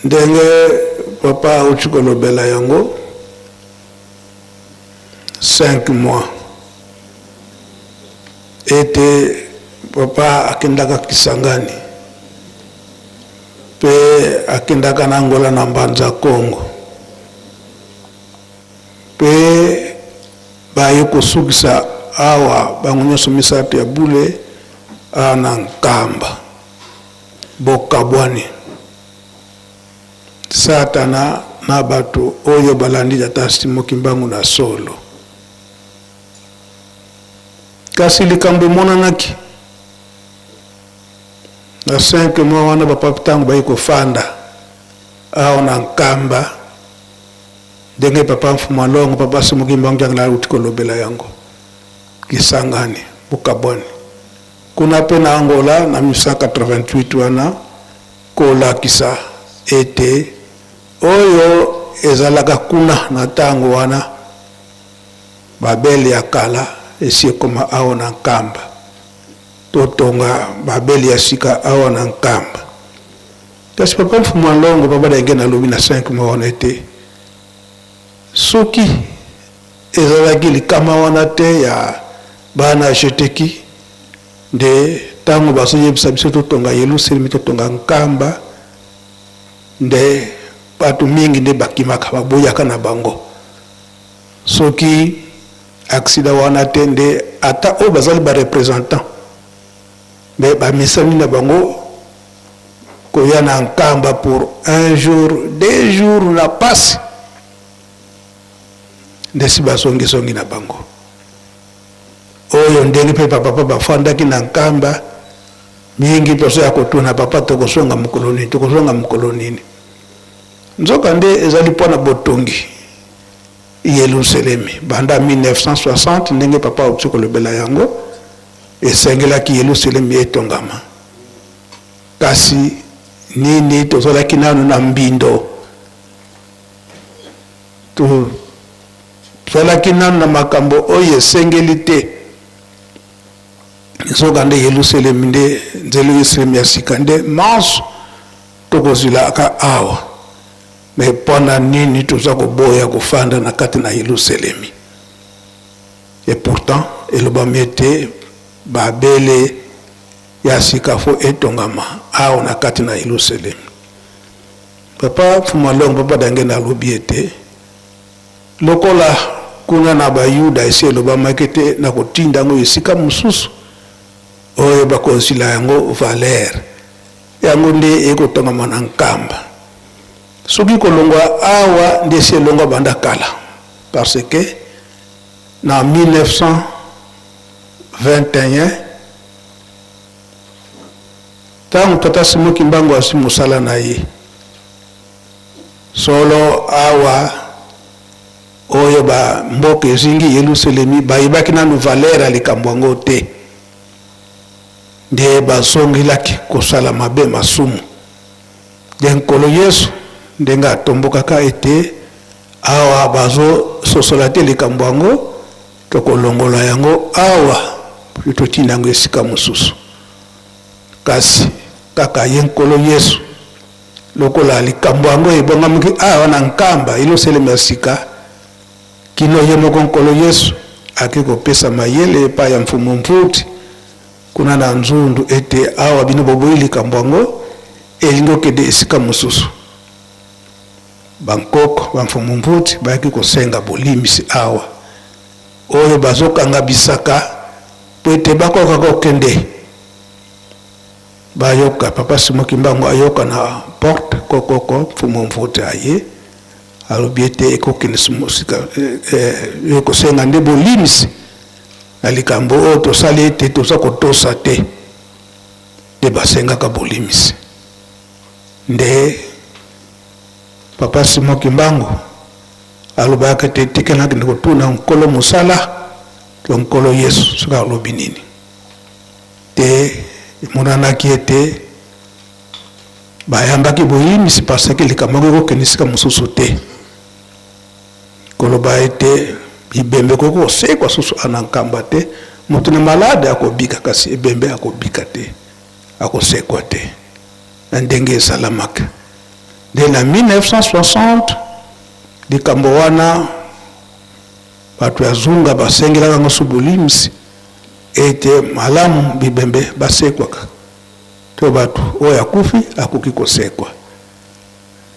Ndenge papa auti kolobela yango, 5 mois ete papa akendaka Kisangani mpe akendaka na Angola na Mbanza Congo mpe baye kosukisa awa bango nyonso misato ya bule awa na Nkamba. Bokabwani. Satana na bato oyo balandi Tata Simon Kimbangu na solo. Kasi likambo emonanaki na 5 mois wana bapapa ntango bayi kofanda awa na Nkamba, ndenge papa Mfuma Longo, papa Simon Kimbangu Kiangani auti kolobela yango, Kisangani, bokabwani kuna mpe na Angola na 1988 wana, kolakisa ete oyo ezalaka kuna na ntango wana Babele ya kala esi ekoma awa na Nkamba, totonga Babele ya sika awa na Nkamba. Kasi papa Mfumu Alongo, papa Dangene alobi na 5 mois wana ete soki ezalaki likama wana te ya bana jeteki nde ntango bazoyebisa biso totonga Yelusalemi, totonga Nkamba, nde bato mingi nde bakimaka, baboyaka na bango. Soki accident wana te nde ata oyo bazali ba representant mais bamesani na bango koya na Nkamba pour un jour, 2 jours na pasi nde si bazongi-zongi na bango. Oyo ndenge mpe ba papa bafandaki na Nkamba mingi mposo ya kotuna papa tokozonga mokolo nini, tokozonga mokolo nini. Nzoka nde ezali mpo na botongi Yelusalemi banda 1960, ndenge papa auti kolobela yango, esengelaki Yelusalemi etongama. Kasi nini, tozalaki nanu na mbindo, tozalaki nanu na makambo oyo esengeli te. Nzoka nde Yelusalemi nde nzela Yelusalemi ya sika nde manso tokozwilaka awa. Mais pona nini toza koboya kofanda na kati na Yelusalemi? Et pourtant elobami ete Babele ya sika fo etongama awa na kati na Yelusalemi. Papa Mfumu Alongo, Papa Dangenda alobi ete lokola kuna na Bayuda esi elobamaki ete nakotinda yango esika mosusu oyo bakozila yango valeur, yango nde ekotongama na Nkamba. Soki kolongwa awa nde esi elongwa banda kala, parce que na 1921 ntango Tata Simon Kimbangu azwi mosala na ye solo awa oyo ba mboka ezingi Yelusalemi bayebaki nanu valeur ya likambo yango te, nde bazongelaki kosala mabe masumu. Nde Nkolo Yesu ndenge atombokaka ete awa bazososola te likambo yango, tokolongola yango awa mpe totinda yango esika mosusu. Kasi kaka ye Nkolo Yesu, lokola likambo yango ebongamaki awa na Nkamba, Yelusaleme ya sika, kino ye moko Nkolo Yesu ake kopesa mayele epai ya Mfumu Mfuti kuna na Nzundu ete awa bino boboyi likambo yango, elingi okende esika mosusu. Bankoko ba Mfumu Mfuti bayaki kosenga bolimbisi awa oyo bazokanga bisaka mpo ete bakoka kokende. Bayoka Papa Simon Kimbangu ayoka na porte kokoko Mfumu Mfuti aye alobi ete ekokende mosika, ekosenga nde bolimbisi na likambo oyo tosali ete toza kotosa te, nde basengaka bolimbisi. Nde Papa Simon Kimbangu alobaka ete tika nakende kotuna Nkolo mosala to Nkolo Yesu soki alobi nini. Te emonanaki ete bayambaki boyimisi parce que likambo yango ekokende esika mosusu te. Koloba ete bibembe ekoki kosekwa susu ana Nkamba te, moto na malade akobika kasi ebembe akobika te, akosekwa te na ndenge esalamaka. Nde na 1960 likambo wana bato ya Zunga basengelaka yango su bolimisi ete malamu bibembe basekwaka to bato oyo akufi akoki kosekwa.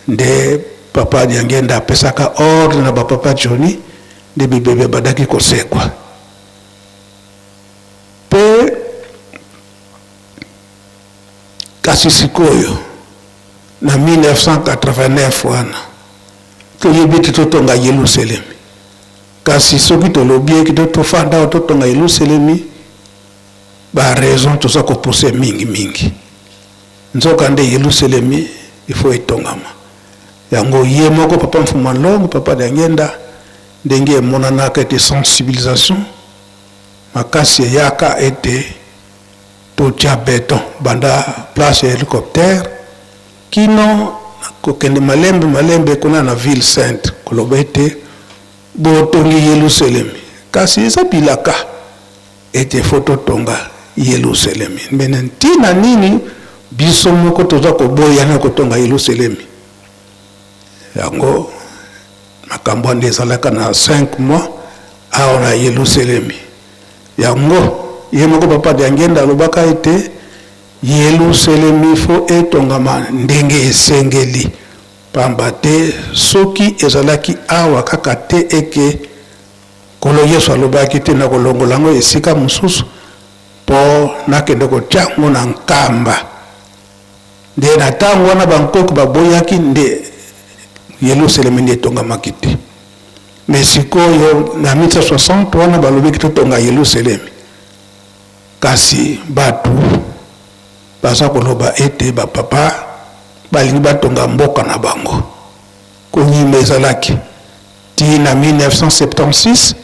Nde Papa Diangienda apesaka ordre na ba Papa Johnny nde bibembe ebandaki kosekwa. Pe kasi sikoyo na 1989 wana toyebi ete totonga Yelusalemi, kasi soki tolobi eke tofanda awa totonga Yelusalemi, ba raison toza ko pousser mingi mingi. Nzoka nde Yelusalemi il faut etongama. Yango ye moko Papa Mfuma Nlongo, Papa Diangienda, ndenge emonanaka ete sensibilisation makasi eyaka ete totia beton banda place ya helicoptère kino kokende malembe malembe kuna na ville sainte, koloba ete botongi Yelusalemi, kasi eza bilaka ete fo totonga Yelusalemi. Me na ntina nini biso moko toza koboya na kotonga Yelusalemi? Yango makambo wana ezalaka na 5 mois awa na Yelusalemi. Yango ye moko Papa Diangienda alobaka ete Yelusalemi fo etongama ndenge esengeli, pamba te soki ezalaki awa kaka te eke Nkolo Yesu alobaki te, Nakolongola yango esika mosusu mpo nakende kotia yango na nkamba. Nde na ntango wana bankoko baboyaki, nde Yelusalemi nde etongamaki te. Me sikoyo na 1960 wana balobaki totonga Yelusalemi, kasi bato baza koloba ete bapapa balingi batonga mboka na bango. Konyima ezalaki Tii na 1976,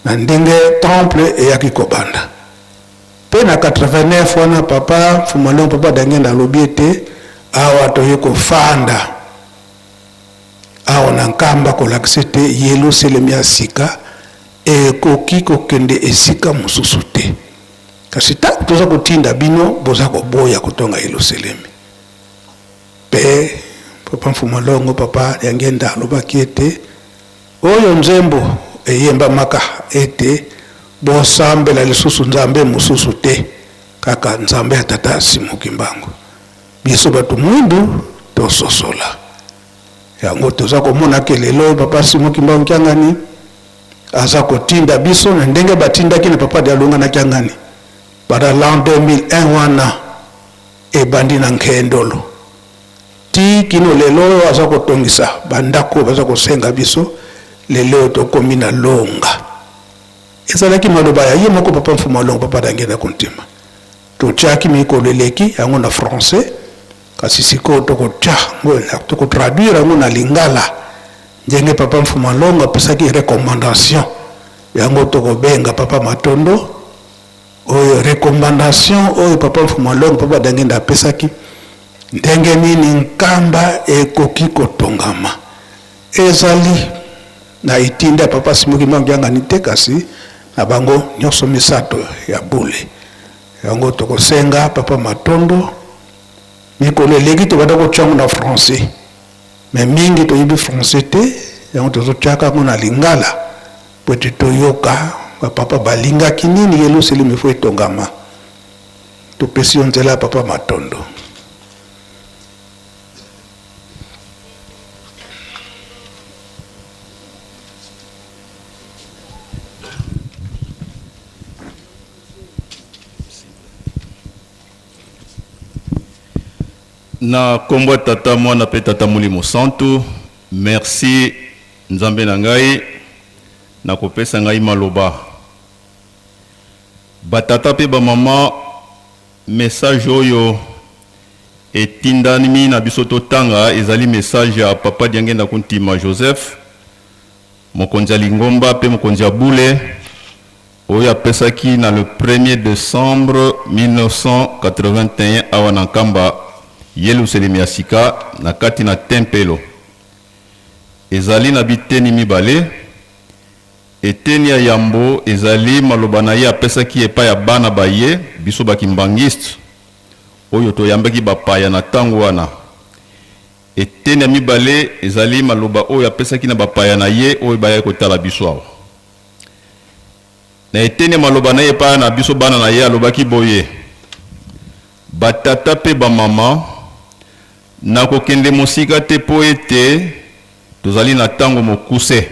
na ndenge temple eyaki kobanda. Pe na 89 wana papa Mfumu Alongo, papa Diangienda alobi ete awa toye kofanda awa na Nkamba kolakisa ete Yelusalemi ya sika ekoki kokende esika mosusu te. Kasi tango toza kotinda bino, boza koboya kotonga Yelusalemi. Pe Papa Mfumu Alongo, Papa Diangienda alobaki ete oyo nzembo eyembamaka ete bosambela lisusu Nzambe mosusu te kaka Nzambe ya Tata Simon Kimbangu. Biso bato mwindu tososola yango, toza komona ke lelo Papa Simon Kimbangu Kiangani aza kotinda biso na ndenge batindaki na Papa Dialunga na Kiangani banda l'an 2001 wana. Ebandi na Nkendolo tii kino lelo oyo aza kotongisa ba ndako oyo baza kosenga biso lelo oyo tokomi na Longa. Ezalaki maloba ya ye moko Papa Mfumu Alongo Papa Dangenda Kuntima. Totiaki mikolo eleki yango na français kasi sikoyo tokotia yango toko traduire yango na lingala ndenge Papa Mfumu Alongo apesaki recommandation yango tokobenga Papa Matondo. Oyo recommandation oyo Papa Mfumu Alongo Papa Diangienda apesaki, ndenge nini Nkamba ekoki kotongama, ezali na etinda ya Papa Simon Kimbangu Kiangani te, kasi na bango nionso misato ya bule. Yango tokosenga Papa Matondo, mikolo eleki tobanda kotia yango na français, mais mingi toyebi français te, yango tozotiaka yango na lingala. Po ete toyoka ba papa balingaki nini Yelusalemi faut etongama. Topesi yo nzela papa matondo. Na kombo ya Tata, Mwana pe Tata Molimo Santu, merci Nzambe na ngai na kopesa ngai maloba. Ba tata pe ba mama, message oyo etindami na biso totanga ezali message ya Papa Diangienda Kuntima Joseph, mokonzi ya lingomba pe mokonzi ya bule, oyo apesaki na le premier decembre 1981 awa na Nkamba, Yeluselemi ya Sika, na kati na tempelo. Ezali na biteni mibale. Eteni ya yambo ezali maloba na ye apesaki epai ya bana ba ye, biso ba Kimbanguistes, oyo toyambaki bapaya na tango wana. Eteni ya mibale ezali maloba oyo apesaki na bapaya na ye oyo bayaki kotala biso awa. Na eteni ya maloba na ye epai na biso bana na ye, alobaki boye: Batata mpe bamama, nakokende mosika te mpo ete tozali na ntango mokuse,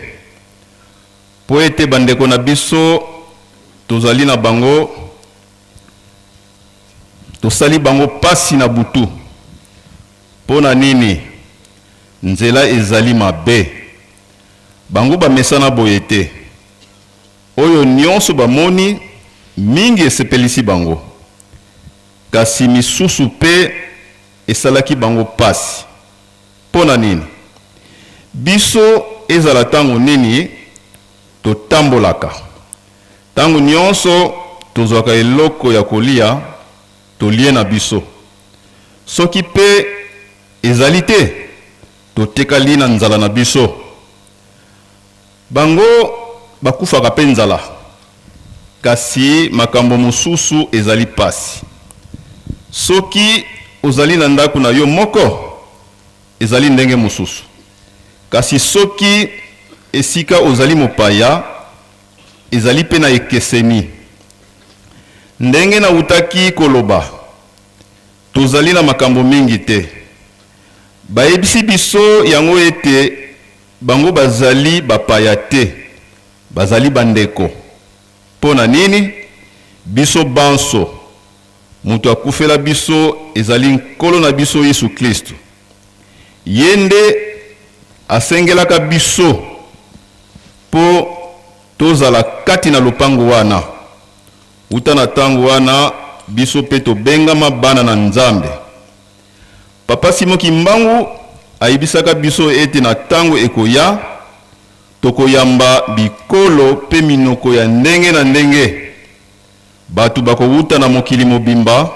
mpo ete bandeko na biso tozali na bango, tosali bango pasi na butu. Mpo na nini? Nzela ezali mabe. Bango bamesana boye te. Oyo nionso bamoni, mingi esepelisi bango, kasi misusu mpe esalaki bango pasi. Mpo na nini? Biso, ezala tango nini totambolaka, tango nionso tozwaka eloko ya kolia, tolie na biso. Soki mpe ezali te, totekali na nzala na biso. Bango bakufaka mpe nzala. Kasi makambo mosusu ezali pasi. Soki ozali na ndako na yo moko, ezali ndenge mosusu. Kasi soki esika ozali mopaya, ezali mpe na ekeseni. Ndenge nawutaki koloba, tozali na makambo mingi te. Bayebisi biso yango ete bango bazali bapaya te, bazali bandeko. Mpo na nini? Biso banso, moto akufela biso ezali Nkolo na biso Yesu Klisto. Ye nde asengelaka biso mpo tozala kati na lopango wana. Uta na tango wana, biso mpe tobengama bana na Nzambe. Papa Simon Kimbangu ayebisaka biso ete na tango ekoya, tokoyamba bikolo pe minoko ya ndenge na ndenge. Bato bakowuta na mokili mobimba,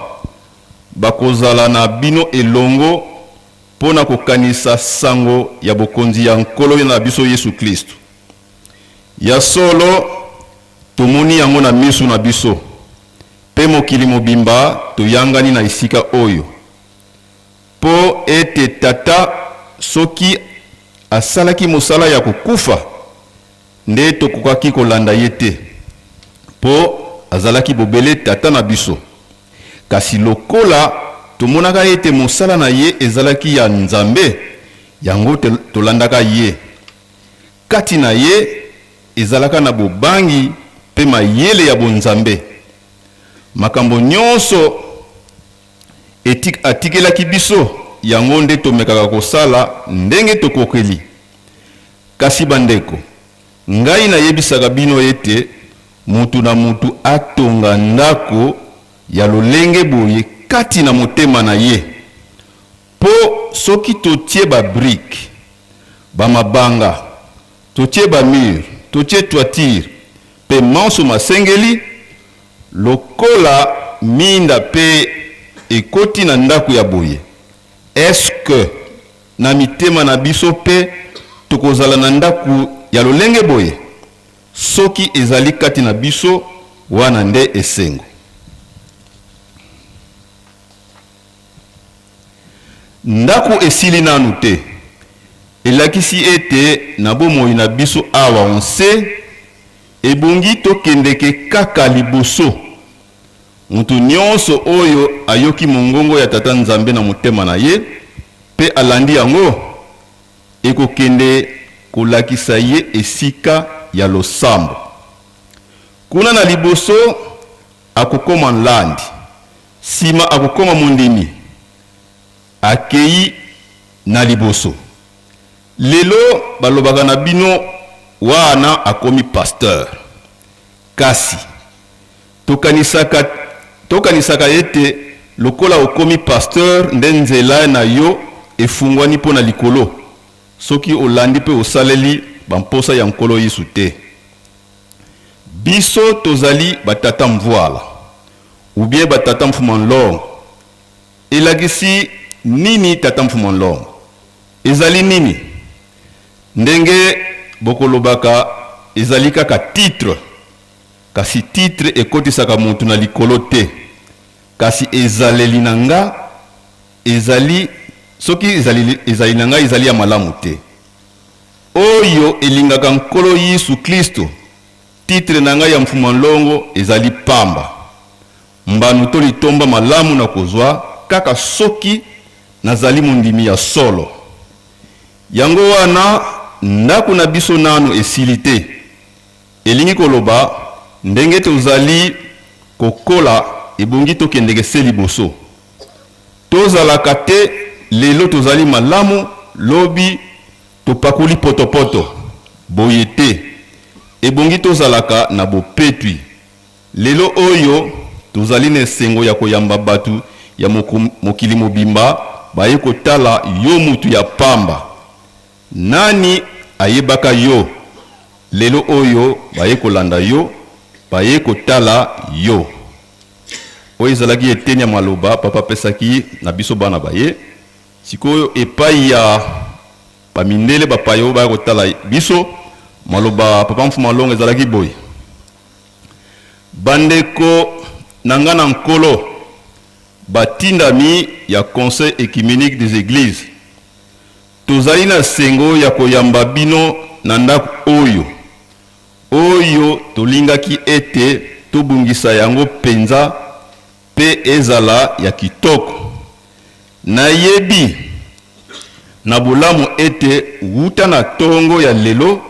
bakozala na bino elongo po na kokanisa sango ya bokonzi ya Nkolo na biso Yesu Klisto. Ya solo, tomoni yango na miso na biso, pe mokili mobimba toyangani na esika oyo, po ete Tata soki asalaki mosala ya kokufa, nde tokokaki kolanda ye te, po azalaki bobele tata na biso. Kasi lokola tomonaka ete mosala na ye ezalaki ya Nzambe, yango tolandaka ye. Kati na ye ezalaka na bobangi mpe mayele ya bonzambe. Makambo nyonso atikelaki biso, yango nde tomekaka kosala ndenge tokokeli. Kasi bandeko, ngai nayebisaka bino ete mutu na mutu atonga ndako ya lolenge boye kati na motema na ye, Po soki totie ba briques, ba mabanga, totie ba murs, totie toiture pe manso masengeli, lokola minda pe ekoti na ndaku ya boye, est-ce que na mitema na biso pe tokozala na ndaku ya lolenge boye? Soki ezali kati na biso, wana nde esengo. Ndako esili nanu te. Elakisi ete na bomoi na biso awa onse, ebongi tokendeke kaka liboso. Moto nionso oyo ayoki mongongo ya Tata Nzambe na motema na ye pe alandi yango, ekokende kolakisa ye esika ya losambo. Kuna na liboso, akokoma nlandi. Sima akokoma mondimi, akeyi na liboso. Lelo balobaka na bino waana akomi pasteur. Kasi tokanisaka tokanisaka ete lokola okomi pasteur nde nzela na yo efungwani mpo na likolo, soki olandi mpe osaleli ba mposa ya Nkolo Yesu te. Biso tozali ba tata mvuala ou bien ba tata mfuma nlongo. Elakisi nini tata mfuma nlongo? Ezali nini? Ndenge bokolobaka ezali kaka titre, kasi titre ekotisaka mutu na likolo te. Kasi ezaleli na nga ezali. Soki ezaleli, ezaleli na ngai ezali ya malamu te, oyo elingaka Nkolo Yesu Klisto, titre na ngai ya Mfuma Nlongo ezali pamba. Mbano to litomba malamu nakozwa kaka soki nazali mondimi ya solo. Yango wana ndako na biso nanu esili te. Elingi koloba, ndenge tozali kokola, ebongi tokendeke se liboso. Tozalaka te lelo tozali malamu, lobi topakoli potopoto. Boye te. Ebongi tozalaka na bopetwi. Lelo oyo, tozali na esengo ya koyamba bato ya mokili mobimba baye kotala yo mutu ya pamba. Nani ayebaka yo? Lelo oyo baye kolanda yo, baye kotala yo. Oyo ezalaki eteni ya maloba Papa apesaki na biso bana ba ye. Sikoyo epayi ya ba mindele bapaya oyo baya kotala biso, maloba Papa Mfuma Longo ezalaki boye. Bandeko na nga na Nkolo, batindami ya Conseil ecumenique des Eglises, tozali na sengo ya koyamba bino na ndako oyo, oyo tolingaki ete tobongisa yango penza pe ezala ya kitoko. Nayebi na bolamu ete wuta na tongo ya lelo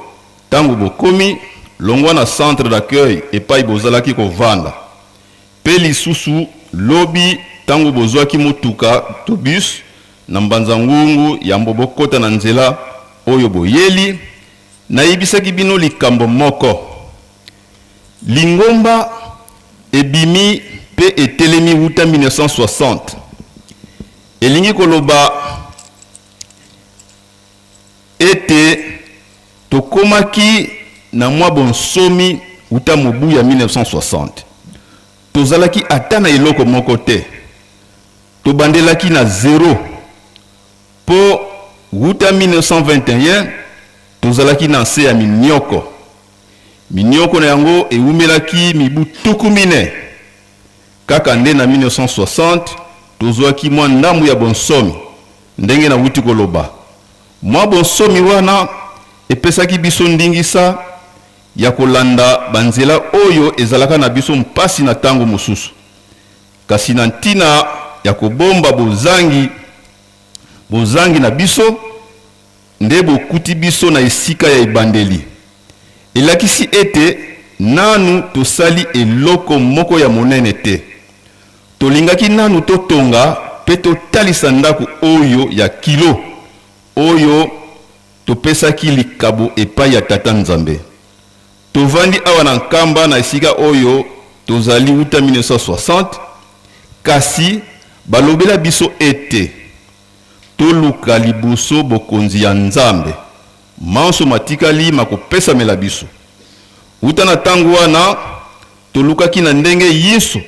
tango bokomi longwa na centre d'accueil epai bozalaki kovanda, pe lisusu lobi tango bozwaki motuka to bus na Mbanza-Ngungu yambo bokota na nzela oyo boyeli, nayebisaki bino likambo moko. Lingomba ebimi mpe etelemi wuta 1960. Elingi koloba ete tokomaki na mwa bonsomi wuta mobu ya 1960. Tozalaki ata na eloko moko te. Tobandelaki na zero mpo wuta 1921 tozalaki na nse ya minioko. Minioko na yango ewumelaki mibu 40. Kaka nde na 1960, tozwaki mwa ndambo ya bonsomi. Ndenge nawuti koloba, mwa bonsomi wana epesaki biso ndingisa ya kolanda banzela oyo ezalaka na biso mpasi na tango mosusu. Kasi na ntina ya kobomba bozangi, bozangi na biso, nde bokuti biso na esika ya ebandeli. Elakisi ete nanu tosali eloko moko ya monene te. Tolingaki nanu totonga pe totalisa ndako oyo ya kilo, oyo topesaki likabo epai ya Tata Nzambe. Tovandi awa na Nkamba na esika oyo tozali wuta 1960, kasi balobela biso ete Toluka liboso bokonzi ya Nzambe, manso matikali makopesamela biso. Uta na tango wana, tolukaki na ndenge yinso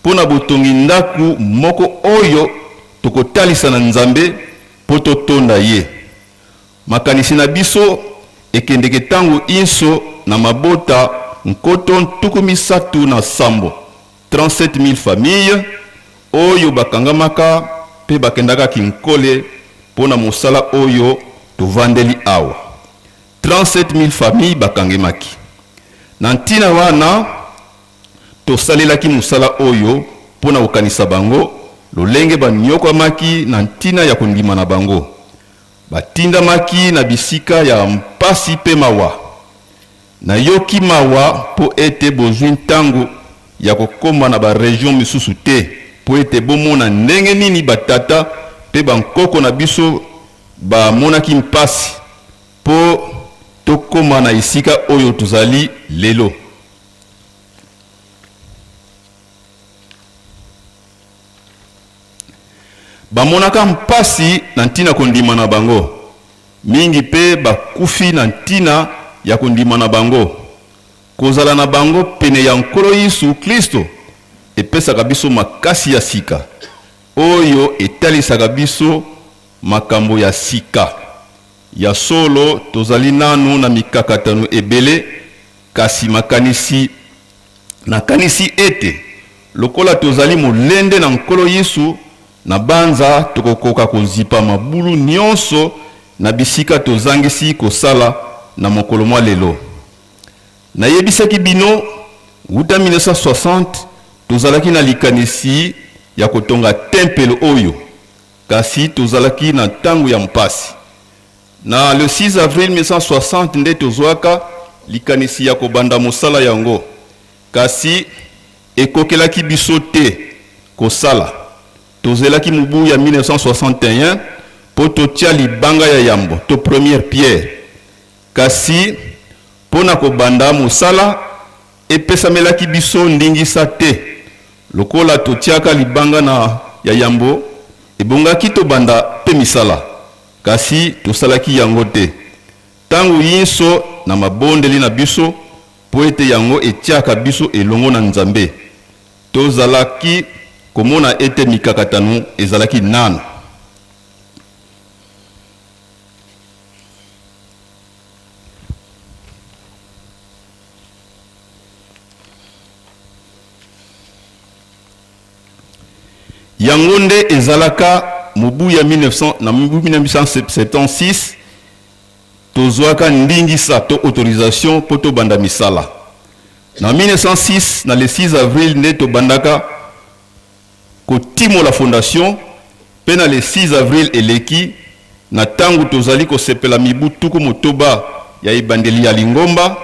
mpo na botongi ndako moko oyo tokotalisa na Nzambe mpo totonda Ye. Makanisi na biso ekendeke tango inso na mabota 37,000, 37.000 familles, oyo bakangamaka mpe bakendaka Kinkole mpo na mosala oyo tovandeli awa. 37.000 familles bakangemaki. Na ntina wana, tosalelaki mosala oyo mpo na kokanisa bango lolenge banyokwamaki na ntina ya kondima na bango. Batindamaki na bisika ya mpasi mpe mawa. Nayoki mawa mpo ete bozwi ntango ya kokoma na ba regions misusu te mpo ete bomona ndenge nini ba tata mpe ba nkoko na biso bamonaki mpasi mpo tokoma na esika oyo tozali lelo. Bamonaka mpasi na ntina kondima na bango. Mingi mpe bakufi na ntina ya kondima na bango. Kozala na bango pene ya Nkolo Yesu Klisto epesaka biso makasi ya sika, oyo etalisaka biso makambo ya sika. Ya solo, tozali nanu na mikakatano ebele, kasi makanisi Nakanisi ete lokola tozali molende na Nkolo Yesu, Na banza tokokoka kozipa mabulu nionso na bisika tozangisi kosala na mokolo mwa lelo. Nayebisaki bino, wuta 1960 tozalaki na likanisi ya kotonga tempelo oyo, kasi tozalaki na ntango ya mpasi. Na le 6 avril 1960 nde tozwaka likanisi ya kobanda mosala yango, kasi ekokelaki biso te kosala. Tozelaki mobu ya 1961 mpo totia libanga ya yambo to première pierre, kasi mpo na kobanda mosala epesamelaki biso ndingisa te. Lokola totiaka libanga na ya yambo, ebongaki tobanda mpe misala, kasi tosalaki yango te. Ntango inso na mabondeli na biso, mpo ete yango etiaka biso elongo na Nzambe, tozalaki komona ete mikakatano ezalaki nanu. Yango nde ezalaka mobu ya 1900, na mobu 1976, tozwaka ndingisa to autorisation mpo tobanda misala. Na 1906, na le 6 avril nde tobandaka kotimola fondation, mpe na le 6 avril eleki, na tango tozali kosepela mibu 60 ya ebandeli ya lingomba,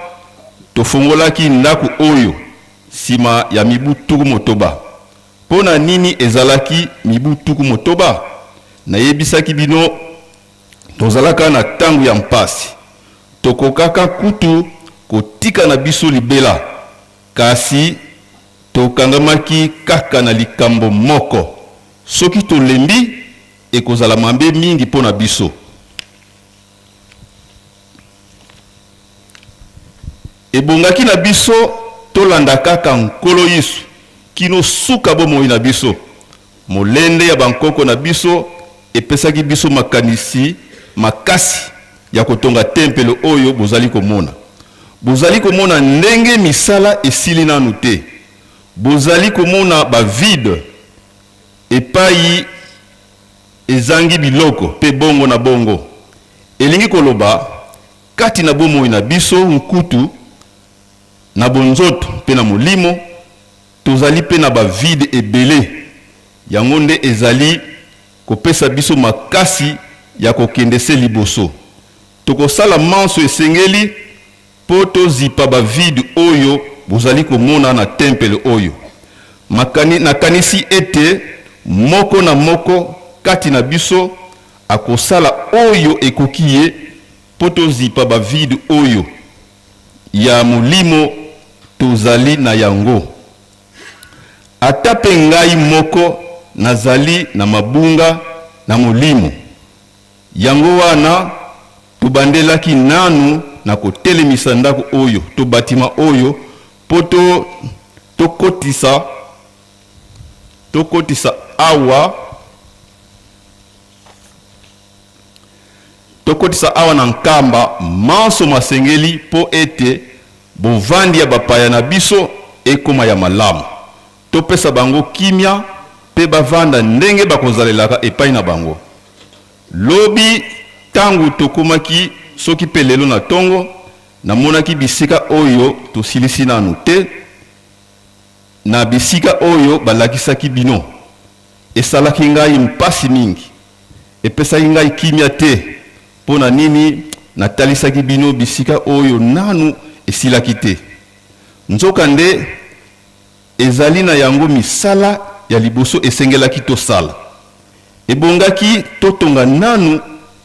tofongolaki ndako oyo sima ya mibu 60. Mpo na nini ezalaki mibu 60? Nayebisaki bino tozalaka na tango ya mpasi. Tokokaka kutu kotika na biso libela, kasi tokangamaki kaka na likambo moko, soki tolembi, ekozala mabe mingi mpo na biso. Ebongaki na biso tolanda kaka Nkolo Yesu kino suka bomoi na biso. Molende ya bankoko na biso epesaki biso makanisi makasi ya kotonga tempelo oyo bozali komona. Bozali komona ndenge misala esili nanu te. Bozali komona ba vide epayi ezangi biloko pe bongo na bongo. Elingi koloba, kati na bomoi na biso, nkutu na bonzoto pe na molimo, Tozali pe na ba vide ebele, yango nde ezali kopesa biso makasi ya kokende se liboso. Tokosala manso esengeli po tozipa ba vide oyo bozali komona na tempelo oyo. Makani, nakanisi ete moko na moko kati na biso akosala oyo ekoki ye po tozipa ba vide oyo. ya molimo tozali na yango. Ata mpe ngai moko nazali na mabunga na molimo. Yango wana tobandelaki nanu na kotelemisa ndako oyo to batima oyo mpo to tokotisa tokotisa awa Tokotisa awa na Nkamba manso masengeli mpo ete bovandi ya bapaya na biso ekoma ya malamu. Topesa bango kimia mpe bavanda ndenge bakozalelaka epai na bango. Lobi tango tokomaki, soki mpe lelo na tongo, namonaki bisika oyo tosilisi nanu te, na bisika oyo balakisaki bino. Esalaki ngai mpasi mingi. Epesaki ngai kimia te mpo na nini natalisaki bino bisika oyo nanu esilaki te. Nzokande, ezali na yango misala ya liboso esengelaki tosala. Ebongaki totonga nanu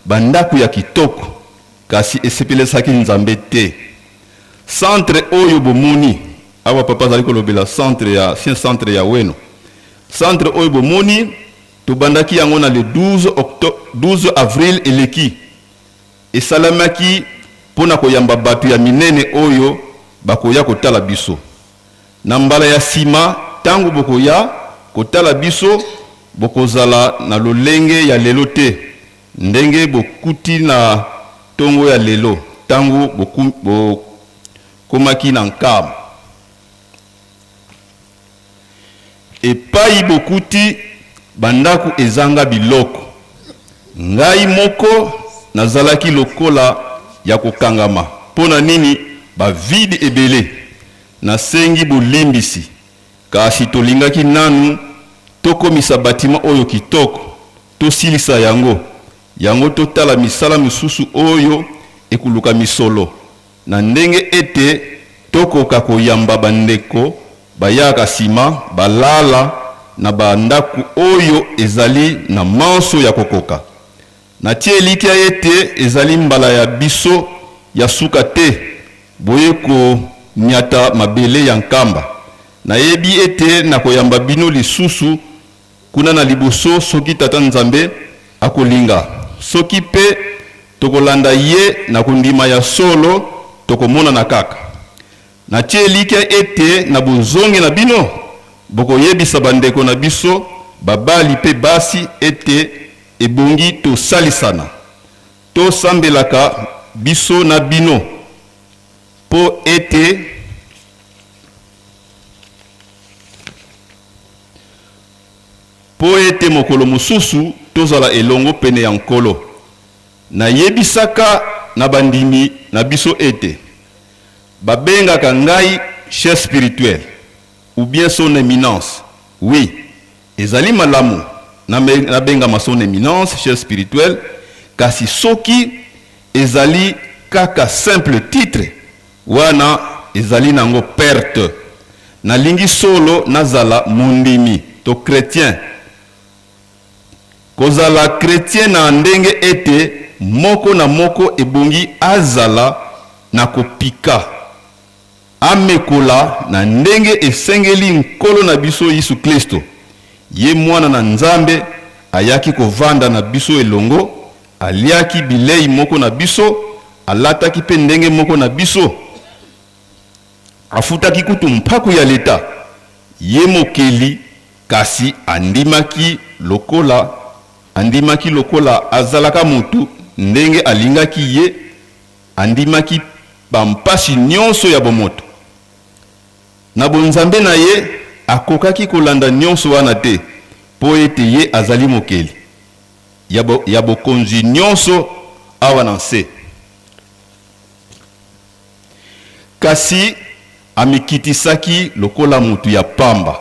bandako ya kitoko, kasi esepelisaki Nzambe te. Centre oyo bomoni awa, papa azali kolobela centre ya ancien centre ya Weno. Centre oyo bomoni, Tobandaki yango na le 12 octo 12 avril eleki. Esalemaki mpo na koyamba bato ya minene oyo bakoya kotala biso. Na mbala ya sima tango bokoya kotala biso, bokozala na lolenge ya lelo te, ndenge bokuti na tongo ya lelo tango bokomaki na Nkamba. Epayi bokuti Bandako ezanga biloko. Ngai moko nazalaki lokola ya kokangama. Mpo na nini ba vide ebele? Nasengi bolimbisi, kasi tolingaki nanu tokomisa batiment oyo kitoko, tosilisa yango, yango totala misala misusu oyo ekoluka misolo, na ndenge ete tokoka koyamba bandeko bayaka sima balala na ba ndaku oyo ezali na manso ya kokoka. Natie elikya ete ezali mbala ya biso ya suka te boye konyata mabele ya Nkamba. Nayebi ete nakoyamba bino lisusu kuna na liboso soki Tata Nzambe akolinga. Soki pe tokolanda ye na kondima ya solo, tokomonana kaka. Natie elikya ete na bozongi na bino, bokoyebisa bandeko na biso babali pe basi ete ebongi tosalisana, tosambelaka biso na bino po ete Mpo ete mokolo mosusu tozala elongo pene ya Nkolo. Nayebisaka na bandimi na biso ete babengaka ngai chef spirituel ou bien son eminence. Oui, ezali malamu nabengama son eminence, chef spirituel, kasi soki ezali kaka simple titre, Wana ezali nango perte. Nalingi solo nazala mondimi to chretien. Kozala chretien na ndenge ete moko na moko ebongi azala na kopika, amekola na ndenge esengeli Nkolo na biso Yesu Klisto. Ye Mwana na Nzambe ayaki kovanda na biso elongo, aliaki bilei moko na biso, alataki mpe ndenge moko na biso, afutaki kutu mpaku ya leta, ye mokeli, kasi andimaki lokola andimaki lokola azalaka moto ndenge alingaki ye, andimaki bampasi nyonso ya bomoto. Na bonzambe na ye, akokaki kolanda nyonso wana te, mpo ete ye azali mokeli ya, bo, ya bokonzi nyonso awa na nse. Kasi amikitisaki lokola moto ya pamba.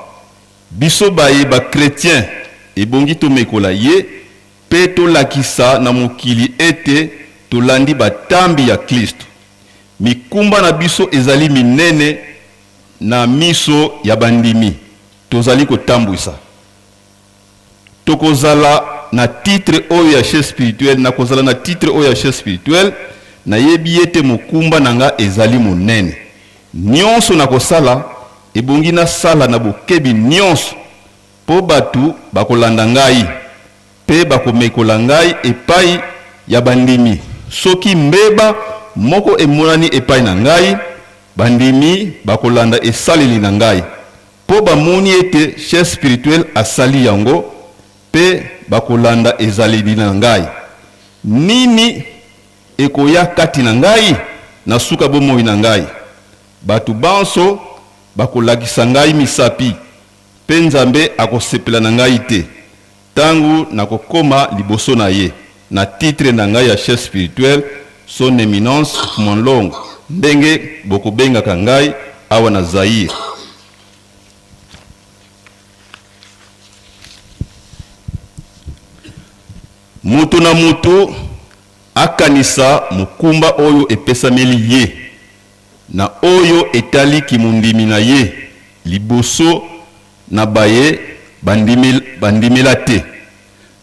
Biso baye ba chretien ebongi tomekola ye mpe tolakisa na mokili ete tolandi batambi ya Klisto. Mikumba na biso ezali minene na miso ya bandimi tozali kotambwisa. Tokozala na titre oyo ya chef spirituel, nakozala na titre oyo ya chef spirituel, nayebi ete mokumba na nga ezali monene. Nionso nakosala, ebongi nasala na bokebi nionso, mpo bato bakolanda ngai mpe bakomekola ngai epai ya bandimi. Soki mbeba moko emonani epai na ngai, bandimi bakolanda esaleli na ngai, mpo bamoni ete chef spirituel asali yango, mpe bakolanda ezaleli na ngai. Nini ekoya kati na ngai na suka bomoi na ngai? Bato banso bakolakisa ngai misapi, mpe Nzambe akosepela na ngai te tango nakokoma liboso na ye na titre na ngai ya chef spirituel, Son Eminence Mfumanlongo, ndenge bokobengaka ngai awa na Zaïre. Moto na moto akanisa mokumba oyo epesameli ye na oyo etali kimondimi na ye liboso na baye bandimela te.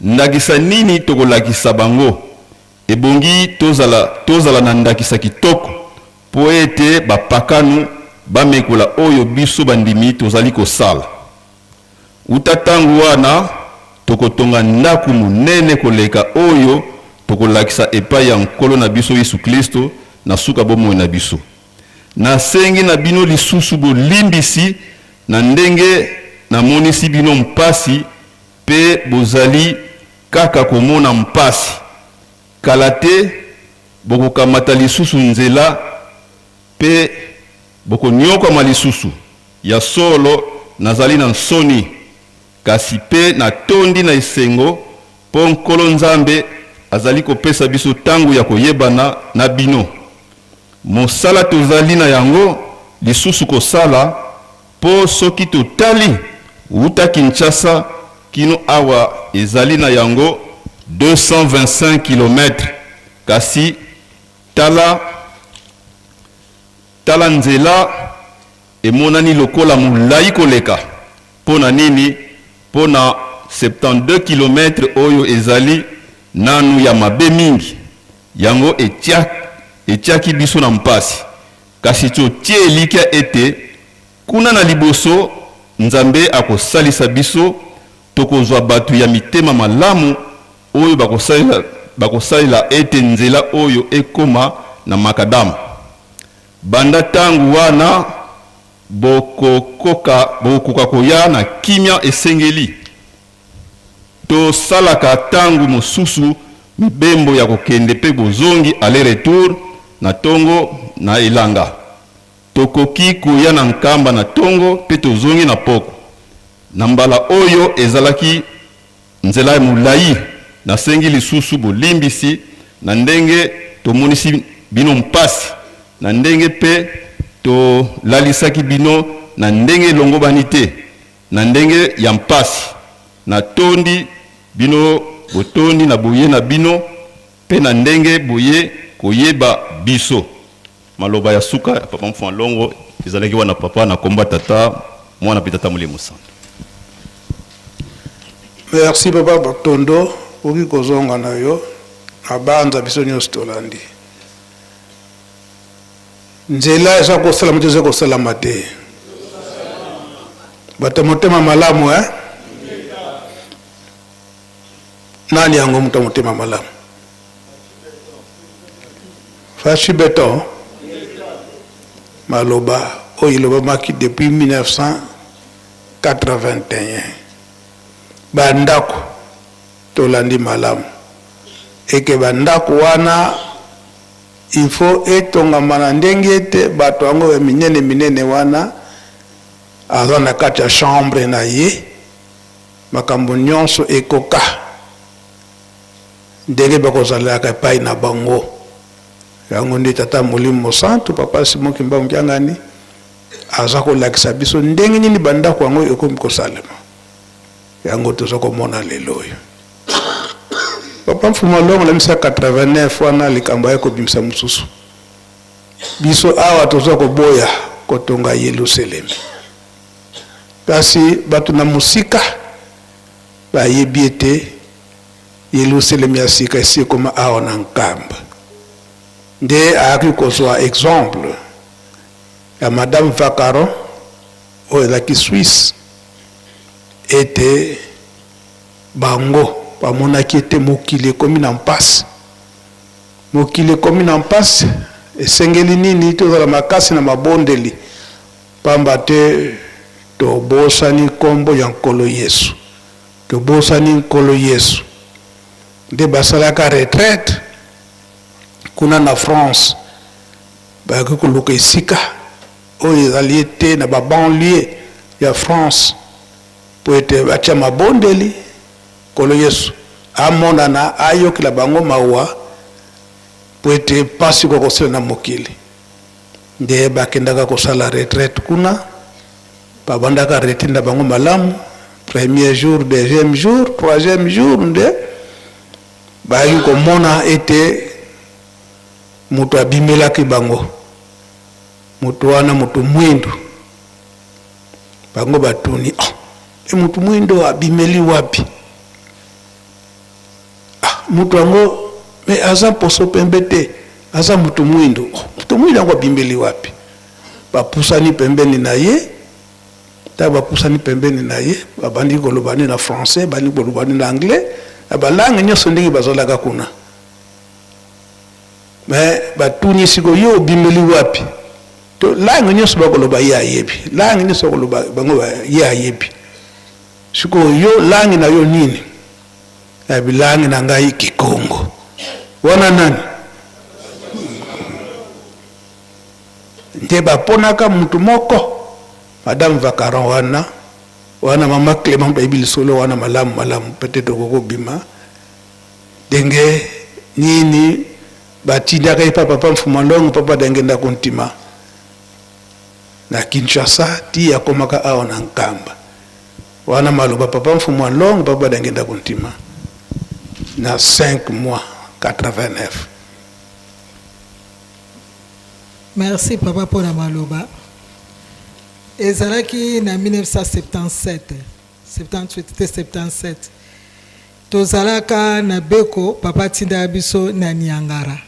Ndakisa nini tokolakisa bango? Ebongi tozala tozala na ndakisa kitoko mpo ete bapakano bamekola oyo biso bandimi tozali kosala. Uta ntango wana, tokotonga ndako monene koleka oyo tokolakisa epai ya Nkolo na biso Yesu Klisto na suka bomoi na biso. Nasengi na bino lisusu bolimbisi na ndenge namonisi bino mpasi mpe bozali kaka komona mpasi. Kala te bokokamata lisusu nzela mpe bokonyokwama lisusu. Ya solo, nazali na nsoni. kasi mpe natondi na esengo mpo Nkolo Nzambe azali kopesa biso tango ya koyebana na bino. Mosala tozali na yango lisusu kosala mpo soki totali wuta Kinshasa kino awa ezali na yango 225 kilomètres kasi tala tala nzela emonani lokola molayi koleka. Mpo na nini? Mpo na 72 kilomètres oyo ezali nanu ya mabe mingi. Yango etiaki biso na mpasi. Kasi totie elikya ete kuna na liboso, Nzambe akosalisa biso, tokozwa bato ya mitema malamu oyo bakosalela ete nzela oyo ekoma na makadama. Banda tango wana, bokokoka koya na kimia esengeli. Tosalaka tango mosusu mibembo ya kokende pe bozongi, aller-retour, na tongo na elanga. Tokoki koya na Nkamba na tongo pe tozongi na pokwa. Na mbala oyo ezalaki nzela ya molayi. Nasengi lisusu bolimbisi na ndenge tomonisi bino mpasi, na ndenge pe tolalisaki bino na ndenge elongobani te. Na ndenge ya mpasi, natondi bino botondi na boye na bino mpe na ndenge boye koyeba biso. Maloba ya suka ya Papa Mfuma Longo ezalaki wana, Papa, na kombo ya Tata, Mwana mpe Tata Molimo Santu. Merci papa Botondo, okoki kozonga na yo na banza biso nionso tolandi. Nzela eza kosalama te eza kosalama te. Bato ya motema malamu eh? Nani yango moto ya motema malamu? Fashi Beton maloba oyo elobamaki depuis 1981 ba ndako tolandi malamu eke ba ndako wana Il faut etongama na ndenge ete bato yango ya minene minene wana aza na kati ya chambre na ye, makambo nionso ekoka ndenge bakozalelaka epai na bango. Yango nde Tata Molimo Mosantu, Papa Simon Kimbangu Kiangani aza kolakisa biso ndenge nini ba ndako yango ekomi kosalema. Yango toza komona lelo oyo. Papa Mfumu Alongo na 1989 wana likambo aye kobimisa mosusu. Biso awa toza koboya kotonga Yelusalemi. Kasi bato na mosika bayebi ete Yelusalemi ya sika esi ekoma awa na Nkamba. Nde ayaki kozwa exemple ya Madame Vacaron oyo ezalaki Suisse ete Bango bamonaki ete mokili ekomi na mpasi. Mokili ekomi na mpasi, esengeli nini tozala makasi na mabondeli, mpamba te tobosani nkombo ya Nkolo Yesu. Tobosani Nkolo Yesu. Nde basalaka retraite kuna na France, bayaki koluka esika oyo ezali ete na ba banlieue ya France. Mpo ete batia mabondeli, Nkolo Yesu amonana, ayokela bango mawa, mpo ete mpasi ekoka kosila na mokili. Nde bakendaka kosala retraite kuna, babandaka retraite na bango malamu, premier jour, deuxième jour, troisième jour, nde bayaki komona ete moto abimelaki bango. Moto wana moto mwindu. Bango batuni, oh, e mutu mwindo abimeli wapi? Ah, mutu yango me aza mposo pembe te, aza mutu mwindo. Oh, mutu mwindo yango abimeli wapi? Bapusani pembeni na ye. Ntango bapusani pembeni na ye, babandi koloba ni na français, bandi koloba ni na anglais, na balangue nyonso ndenge bazalaka kuna. Me batuni sikoyo, yo obimeli wapi? To langue nionso bakoloba ye ayebi, langue nionso bakoloba bango ye ayebi. Sikoyo yo langue na yo nini? Abi langue na ngai Kikongo. Wana nani? Nde baponaka mutu moko, Madame Vacaron wana. Wana mama Clement bayebi lisolo wana malamu malamu, peut-être okoki kobima ndenge nini batindaka ye pa papa Mfuma Longo, papa Dangenda Kuntima na Kinshasa ti akomaka awa na Nkamba. Wana maloba papa Mfuma Longo, papa Dangenda Kuntima na 5 mois 89. Merci papa pona maloba. Ezalaki na 1977, 78 te 77. Tozalaka na Beko, papa atindaka biso na Niangara.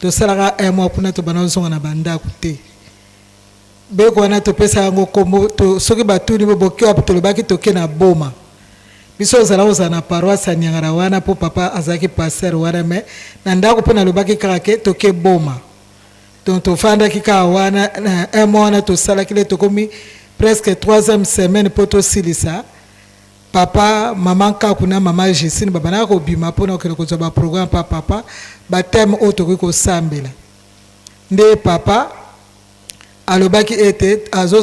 Tosalaka un mois kuna tobanda kozonga na ba ndaku te. Beko wana topesaka yango kombo to, soki batuni bo boke wapi tolobaki toke na Boma. Biso tozalaka kozala na paroisse ya Niangara wana po papa azalaki pasteur wana mais na ndaku pe nalobaki kaka ke toke Boma. Donc tofandaki kaka wana na un mois wana tosalaki le tokomi presque troisième semaine po tosilisa papa mama Nkaku na mama Justine babandaka kobima mpona kokende kozwa ba programme pa papa ba thème oyo tokoki kosambela nde papa alobaki ete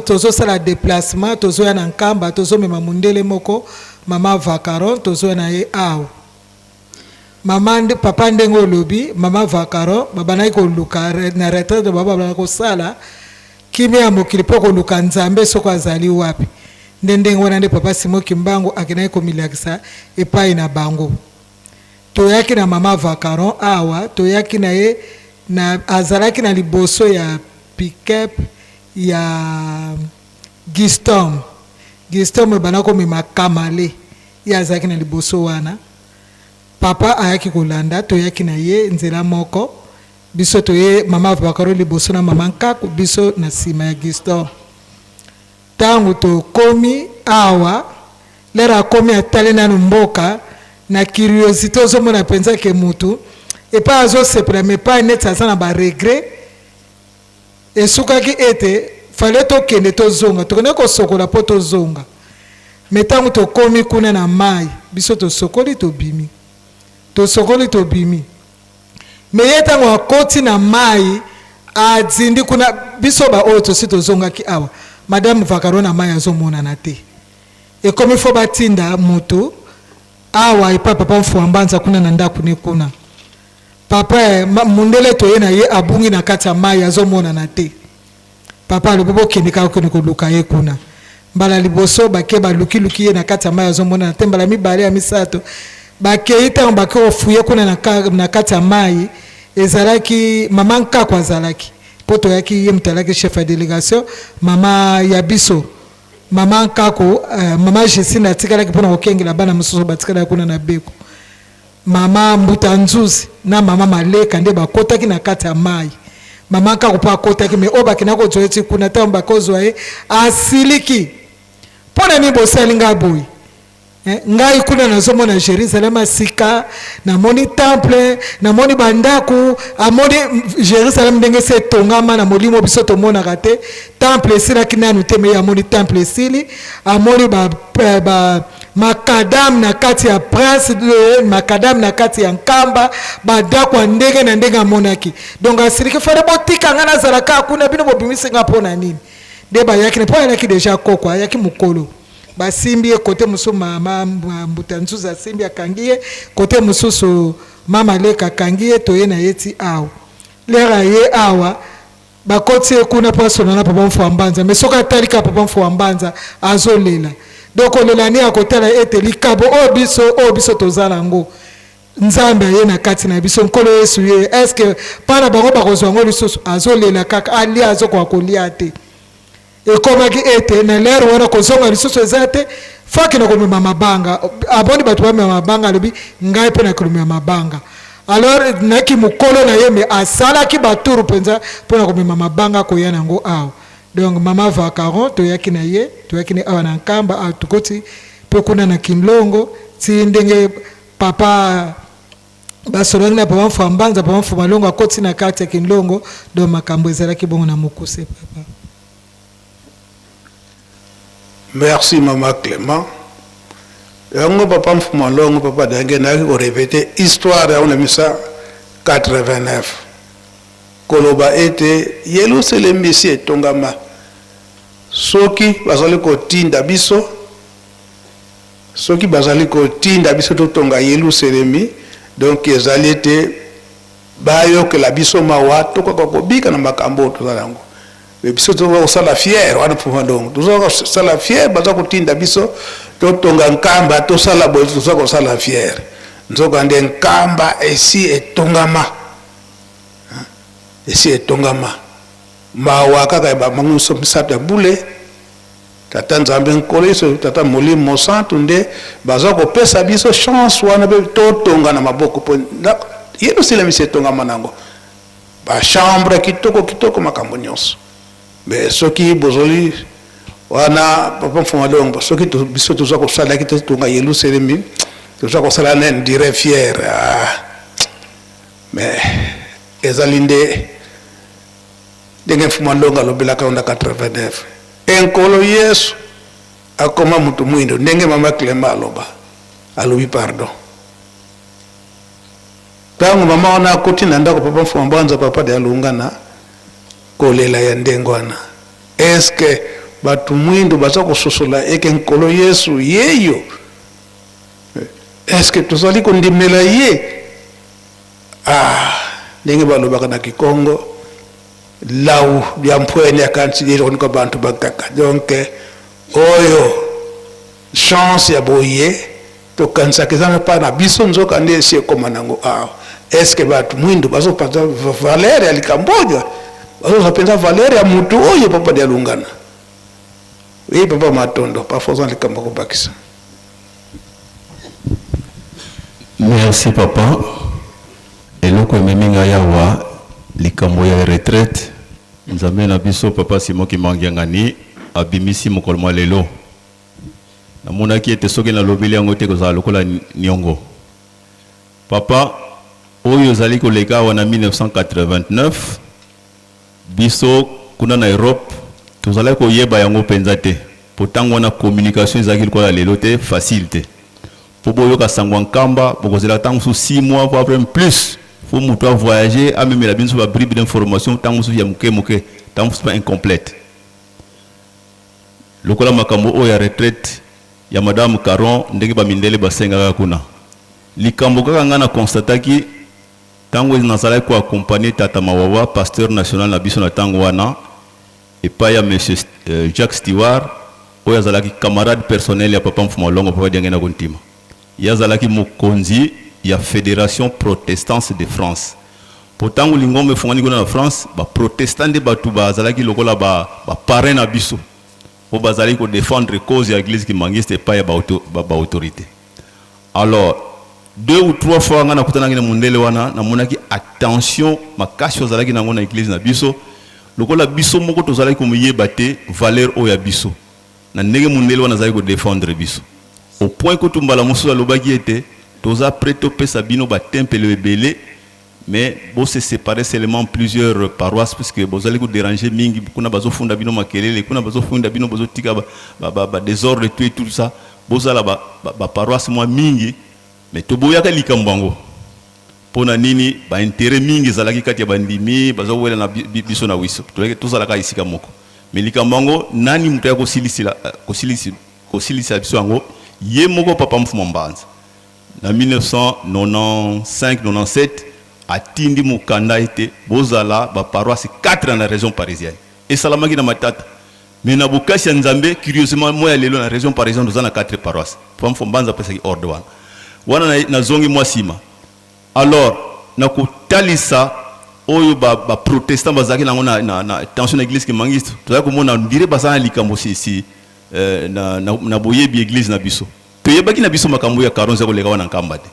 tozosala déplacement tozoya na Nkamba tozomema mundele moko mama Vacaron tozoya na ye awa. Mama nde papa ndenge olobi mama Vacaron babandaki koluka na retraite bango babandaki kosala kimia ya mokili mpo koluka Nzambe soko azali wapi nde ndenge wana nde papa Simon Kimbangu akendaki komilakisa epai na bango toyaki na mama Vacaron awa toyaki na ye na azalaki na liboso ya pick-up ya Gistom Gistom ebanda komema Kamale ye azalaki na liboso wana Papa ayaki kolanda, toyaki na ye nzela moko, biso toye mama Vakaro liboso na mama Nkaku, biso na sima ya Guston. Tango tokomi awa, lere akomi atali nanu mboka na curiosite, ozomona penza ke mutu epai azosepela mais epai neti aza na ba regret. Esukaki ete fallait tokende tozonga, tokendaki kosokola po tozonga mais tango tokomi kuna na mayi biso tosokoli tobimi, tosokoli tobimi mais ye tango akoti na mayi azindi kuna, biso ba oyo tosi tozongaki awa madame Vakaro na mayi azomonana te, ekomi faut batinda mutu awa epa papa Mfuambanza kuna na ndaku ne kuna. Papa eh, mundele toye na ye abungi na kati ya mayi azo monana te. Papa alobi bokende kaka kokende koluka ye kuna. Mbala liboso bake baluki luki ye na kati ya mayi azo monana te, mbala mibale ya misato bakeyi tango bake kofuye kuna na, na kati ya mayi ezalaki mama Nkaku azalaki po toyaki ye moto alaki chef ya delegation mama ya biso mama Nkaku mama Justine atikalaki mpona kokengela bana mosusu batikalaki kuna na Beko. Mama Mbuta Nzuzi na mama Maleka nde bakotaki na kati ya mayi. Mama Nkaku mpe akotaki mais oyo bakendaki kozwa ye ti kuna tango bakozwa ye asiliki. Mpo na nini bosali ngai boye? Eh, ngai kuna nazomona Jerusalem ya sika, namoni temple, namoni ba ndako, amoni Jerusalem ndenge esi etongama na molimo biso tomonaka te. Temple esilaki nanu te mais ye amoni temple esili, amoni ba, ba Macadam na kati ya prince de macadam na kati ya nkamba ba ndako ya ndenge na ndenge amonaki donc asiliki fale botika nga nazala kaka kuna bino bobimisi nga mpo na nini nde bayaki na mpo ayalaki deja koko ayaki mokolo basimbi ye kote mosusu mama mbuta nzuzi asimbi akangi ye kote mosusu mama leka akangi ye toye na ye ti awa lere aye awa Bakotisi ye kuna po asolola na papa Mfua Mbanza mais soki atali kaka papa Mfua Mbanza azolela donc kolela ne akotala ete likabo oyo biso oyo biso toza nango Nzambe aye na kati na biso Nkolo Yesu ye est ce que pa na bango bakozwa yango lisusu azolela kaka alia azokoka kolia te Ekomaki ete na lere wana kozonga lisusu eza te, fo akende komema mabanga. Amoni bato bamema mabanga, alobi ngai mpe nakolomema mabanga. Alors na kimokolo na ye, me asalaki baturu mpenza mpo na komema mabanga koya na yango awa. Donc mama Vacaron toyaki na ye, toyaki na ye awa na Nkamba, awa tokoti mpe kuna na Kinlongo ti ndenge papa Basololaki na papa Mfua Mbanza, papa Mfua Malongo akoti na kati ya Kinlongo, donc makambo ezalaki bongo na mokuse papa. Merci maman Clement. Yango papa Mfua Malongo papa Dange nayaki ko repeter histoire yango na 1989 koloba ete Yelusalemi esi etongama soki bazali kotinda biso. Soki bazali kotinda biso totonga Yeluselemi, donc ezali ete bayokela biso mawa, tokoka kobika na makambo oyo toza na yango. Mais biso toza kosala fiere wana mpo donc toza kosala fiere, baza kotinda biso totonga Nkamba, tosala boye, toza kosala fiere. Nzokande Nkamba esi etongama, esi etongama. Mawa kaka ya bango misato ya bule, Tata Nzambe, Nkolo Yesu, Tata Molimo Mosantu, nde baza kopesa biso chance wana mpe totonga na maboko, mpo Yelusalemi esi etongama nango, ba chambre kitoko kitoko, makambo nyonso. Mais soki bozoli wana, papa Mfuma Longo, soki biso toza kosalaki totonga Yelusalemi, toza kosala na dire fier, ah. Mais ezali nde ndenge Mfuma Longo alobelaka yango na 89, Enkolo Yesu akoma moto mwindo, ndenge mama Clement aloba, alobi pardon. Ntango mama wana akoti na ndako, papa Mfuma Mbanza, papa de alunga na kolela ya ndenge wana. Eske bato mwindo baza kososola eke Nkolo Yesu yeyo? Eske tozali kondimela ye? Ah, ndenge balobaka na Kikongo, lau lya mpwene akanisi liloniko bantu bakaka. Donc oyo chance ya boye tokanisaka eza mpa na biso, nzoka nde esi ekoma nango awa. Eske bato mwindu bazopanza valeur ya likambo oyo? Bazozwa mpenza valeur ya mutu oyo, papa Dialungana? Oui, papa Matondo, parfois oza likambo kobakisa. Merci papa. Eloko ememi ngai awa, likambo ya retraite. Nzambe na biso, papa Simon Kimbangu Kiangani abimisi mokolo mwa lelo. Namonaki ete soki nalobeli yango te, kozala lokola niongo. Papa, oyo ezali koleka awa na 1989, biso kuna na Europe tozalaki koyeba yango mpenza te, po ntango wana communication ezalaki lokola lelo te, facile te. Po boyoka sango ya Nkamba, bokozela ntango mosusu 6 mois voire même plus. Fo moto avoyage, amemela bino ba bribes d'information, ntango mosusu ya moke moke, ntango mosusu incomplète. Lokola makambo oyo ya retraite ya madame Caron, ndenge bamindele basengaka kuna, likambo kaka ngai na constataki ntango nazalaki koaccompagner tata Mawawa, pasteur national na biso na ntango wana, epai ya monsieur Jacques Stewart, oyo azalaki camarade personnel ya papa Mfuma Longo, papa Diangenda Kuntima. Ye azalaki mokonzi ya Fédération protestante de France, po ntango lingomba efungwani kuna na France, baprotestant nde bato bazalaki lokola baparrain na biso, oyo bazalaki kodéfendre cause ya église kimbanguiste epai ya baautorité. Alors deux ou trois fois ngai nakutanaki na mondele wana, namonaki attention makasi oyo azalaki nango na église na biso, lokola biso moko tozalaki komoyeba te valeur oyo ya biso na ndenge mondele wana azalaki kodéfendre biso, au point kutu mbala mosusu alobaki ete toza prêt topesa bino batempelo ebele, mais bose séparer seulement plusieurs paroisses, puisque bozali kodéranger mingi kuna, bazofunda bino makelele kuna, bazofunda bino, bozotika badésordre, tout et tout ça. Bozala baparoisse mwa mingi. Mais toboyaka likambo yango. Mpo na nini? Baintérêt mingi ezalaki kati ya bandimi, bazowela na biso na wiso, tozalaka esika moko. Mais likambo yango, nani moto ya kosilisa biso yango? Ye moko papa Mfuma Mbanza, na 1995 97, atindi mokanda ete bozala baparoisse 4 na région parisienne. Esalamaki na matata, mais na bokasi ya Nzambe, curieusement, moya lelo na région parisienne toza na 4 paroisse. Papa Mfuma Mbanza apesaki ordre wana. Wana nazongi mwa nsima. Alors na kotalisa oyo baprotestant ba bazalaki nango na tension na église kimbanguiste, tozalaki komona ndire baza na likambo si na boyebi église na biso. Toyebaki na biso makambo ya Caron eza koleka wana Nkamba te.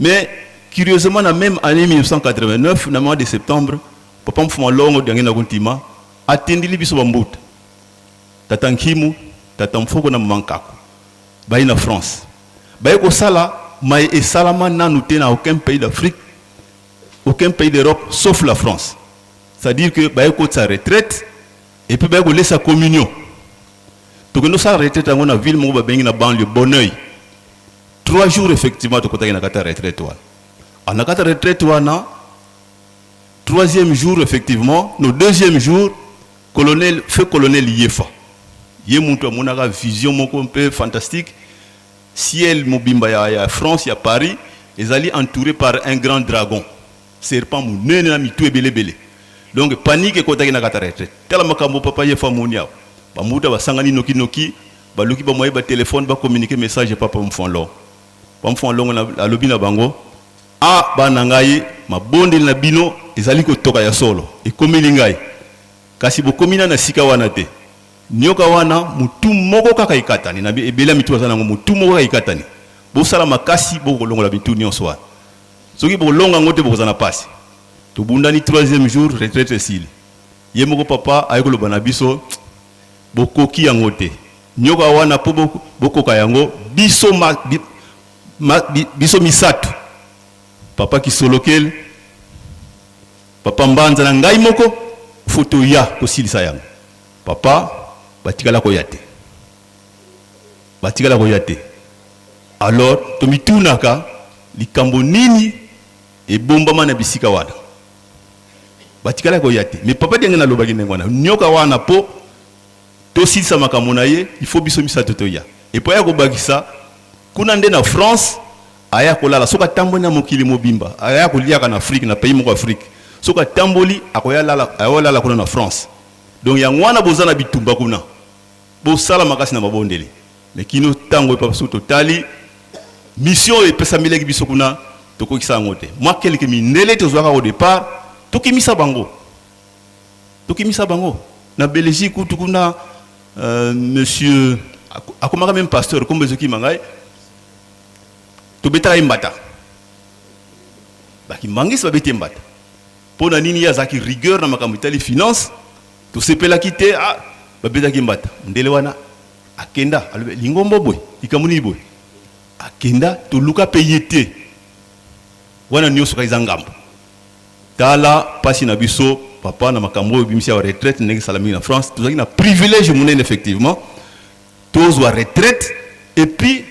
Mais curieusement, na même année 1989, na mois de septembre, papa Mfuma Longo Diangenda Kuntima atindili biso bambuta, tata Nkimu, tata Mfoko na mama Nkako, baye na France, baye kosala mai esalama nanu te na aucun pays d'Afrique, aucun pays d'Europe sauf la France, c'est-à-dire que baye kotisa retraite et puis baye kolesa communion. Tokende osala retraite yango na ville moko babengi na banlieue Bonneuil. 3 jours effectivement tokotaki na kati ya retraite wana. Ah, na kati ya retraite wana, troisième jour effectivement, no deuxième jour, colonel, feu colonel Yefa, ye mutu amonaka vision moko mpe fantastique. Ciel mobimba ya, ya France, ya Paris, ezali entouré par un grand dragon. Serpent munene na mitu ebele ebele. Donc panique ekotaki na kati ya retraite. Tala makambo papa ye fa moni awa. Ba mbuta basangani noki noki, baluki ba moyen ba telephone ba communiquer message epa papa Mfon Longo. Papa Mfon Longo na alobi na bango, ah bana ngai, mabondeli na bino ezali kotoka ya solo. Ekomeli ngai. Kasi bokomi na na sika wana te. Nyoka wana mutu moko kaka ekatani na ebele ya mitu baza nango, mutu moko kaka ekatani. Bosala makasi bokolongola mitu nyonso wana. Soki bokolonga yango te, bokozala na pasi. Tobundani troisième jour, retraite esili. Ye moko papa aye koloba na biso, bokoki yango te. Nyoka wana po bokoka yango, biso ma, bi, ma, bi, biso misato, papa Kisolokele, papa Mbanza na ngai moko, faut toya kosilisa yango. Papa batikala koya te, batikala koya te. Alors tomitunaka likambo nini ebombama na bisika wana, batikala koya te. Mais papa ndenge nalobaki ndenge wana, nyoka wana po tosilisa makambo na ye, il faut biso misato toya. Et puis aya kobakisa kuna nde na France aya kolala. Soki atamboli na mokili mobimba, aya koliaka na Afrique, na pays moko Afrique, soki atamboli akoya lala, akoya kuna na France. Donc yango wana boza na bitumba kuna, bosala makasi na mabondeli. Mais kino ntango epa soki totali mission oyo epesamelaki biso kuna, tokokisa yango te. Mwa quelque mindele tozwaka au départ, tokimisa bango, tokimisa bango na Belgique kutu kuna. Monsieur akomaka même pasteur, kombo ezokima ngai, tobetaka ye mbata. Bakimbanguistes babeti ye mbata mpo na nini? Ye azalaki rigueur na makambo etali finance, tosepelaki te. Ah, babetaki mbata. Ndele wana akenda, alobi lingombo boye, likambo nini boye, akenda, toluka mpe ye te. Wana nyonso kaka eza ngambo. Tala mpasi na biso papa na makambo oyo ebimisi ya retraite ndenge esala mingi na France. Tozalaki na privilège monene, effectivement, tozwa retraite et puis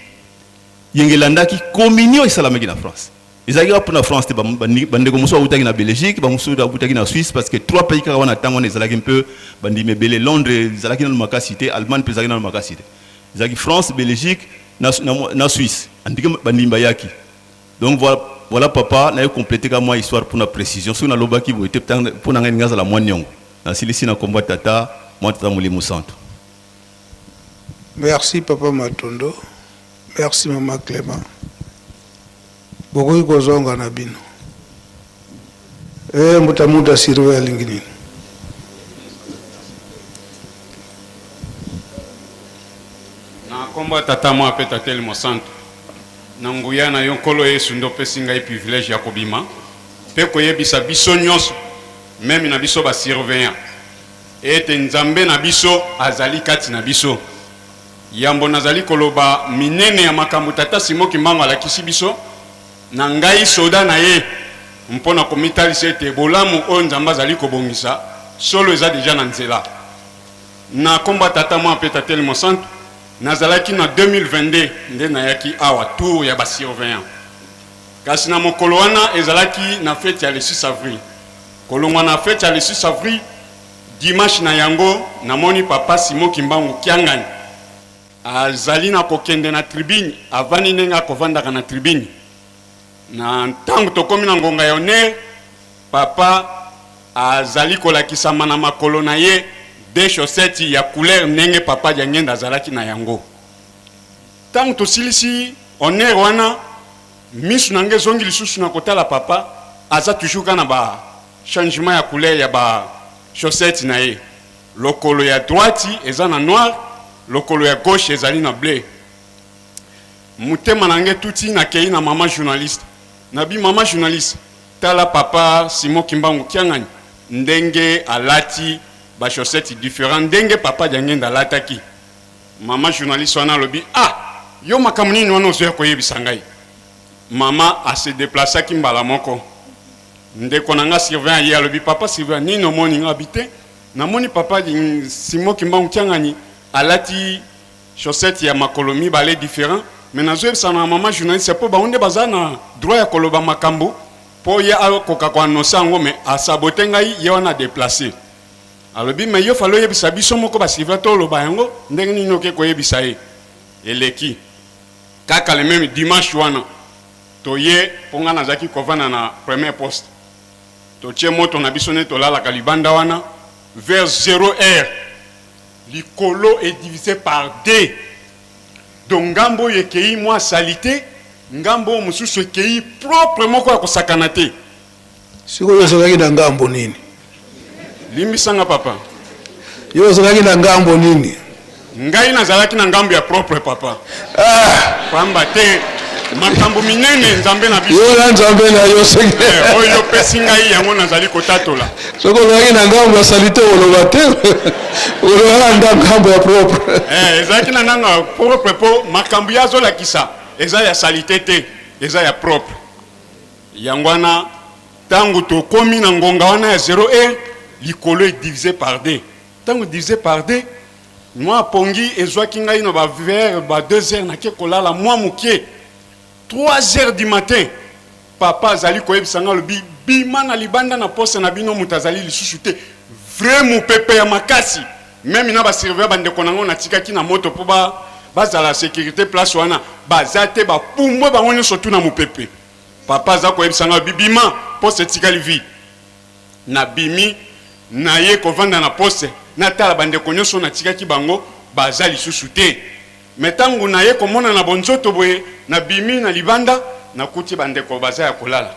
yenge elandaki communion esalamaki na France. Ezalaki kaka mpona France te, bandeko mosusu bautaki na Belgique, bamosusu bautaki na Suisse, parce que trois pays kaka wana ntango wana ezalaki mpe bandimi ebele. Londres ezalaki nano makasi te, Allemagne mpe ezalaki nano makasi te. Ezalaki France, Belgique na Suisse andike bandimi bayaki. Donc voilà, voilà papa, naye compléter ka mwa histoire mpona précision. Soki nalobaki boye te, mpo na ngai ninga azala mwa niongo. Nasilisi na kombo ya Tata, mwa Tata, Molimo Santo. Merci papa Matondo, merci mama Clément. Bokoki kozonga na bino. Eh, mbuta muta surveille alingi nini? Na nkombo ya Tata, Mwana mpe Tata Elimo Santu, na nguya na yo Nkolo Yesu nde opesi ngai privilège ya kobima mpe koyebisa biso nyonso, meme na biso basurveillant, ete Nzambe na biso azali kati na biso. Yambo nazali koloba minene ya makambo Tata Simon Kimbangu alakisi biso, na ngai soda na ye, mpo na komitalisa ete bolamu oyo Nzambe azali kobongisa solo eza deja na nzela. Na nkombo ya Tata, Mwana mpe Tata Elimo Santu, nazalaki na 2022 nde nayaki awa tour ya basurveillant. Kasi na mokolo wana ezalaki na fete ya le 6 avril. Kolongwa na fete ya le 6 avril, dimanche na yango namoni papa Simon Kimbangu Kiangani azali na kokende na tribune, avandi ndenge akovandaka na tribune. Na ntango tokomi na ngonga ya honneur, papa azali kolakisama na makolo na ye deux chaussettes ya couleur ndenge papa Diangenda azalaki na yango. Ntango tosilisi honneur wana, misu na ngai ezongi lisusu na kotala papa, aza toujours kaka na ba changement ya couleur ya ba chaussettes na ye. Lokolo ya droite eza na noir, lokolo ya gauche ezali na bleu. Motema na ngai tuti, nakei na mama journaliste, nabi: "Mama journaliste, tala papa Simon Kimbangu Kiangani ndenge alati ba chaussettes différent ndenge papa Diangenda alataki." Mama journaliste wana alobi: "Ah, yo makambo nini wana ozoya koyebisa ngai?" Mama ase déplaçaki mbala moko. Ndeko na nga surveillant ye alobi: "Papa surveillant, nini omoni?" Nga abi te, namoni papa Simon Kimbangu Kiangani alati chaussette ya makolo mibale différent, mais nazoyebisa na mama journaliste mpo bango nde baza na droit ya koloba makambo mpo ye akoka koannoncer yango, mais asaboter ngai. Ye wana adeplace, alobi: "Mais yo fallait oyebisa biso moko basurveillant, toloba yango. Ndenge nini oke koyebisa ye?" Eleki. Kaka le meme dimanche wana toye, mpo ngai nazalaki kovanda na premier poste, totie moto na biso nde tolalaka libanda wana vers 0 heure, likolo e divise par deux, donc ngambo oyo ekei mwa salite, ngambo oyo mosusu ekei propre moko ya kosakana te. Sikoyo ozalaki na ngambo nini? Limbisa nga papa. Yo ozalaki na ngambo nini? Ngai nazalaki na ngambo ya propre papa. Ah! Pamba te makambo minene Nzambe na biso. Yo na Nzambe na yo soki. Eh, oyo opesi ngai yango nazali kotatola. Soki ozalaki na ngambo ya salite oloba te. Olobaka na ngambo ya propre. Eh, ezalaki na ngambo ya propre po makambo ye azolakisa eza ya salite te, eza ya propre. Yango wana tango tokomi na ngonga wana ya 0 heure, likolo e diviser par deux. Tango diviser par deux, mwa pongi ezwaki ngai na ba vers ba 2 heures, nake kolala mwa moke. 3 heures du matin, papa azali koyebisa ngai, alobi bima na libanda na poste na bino, moto azali lisusu te. Vrai mopepe ya makasi, meme na ba surveillant bandeko na ngai natikaki na moto mpo ba bazala securite place wana, baza te, bapumbwe bango nyonso tu na mopepe. Papa aza koyebisa ngai bibima poste etikali vide. Nabimi naye kovanda na poste, natala bandeko nyonso natikaki bango baza lisusu te. Mais tango naye komona na bonzoto boye, nabimi na libanda nakuti bandeko baza ya kolala.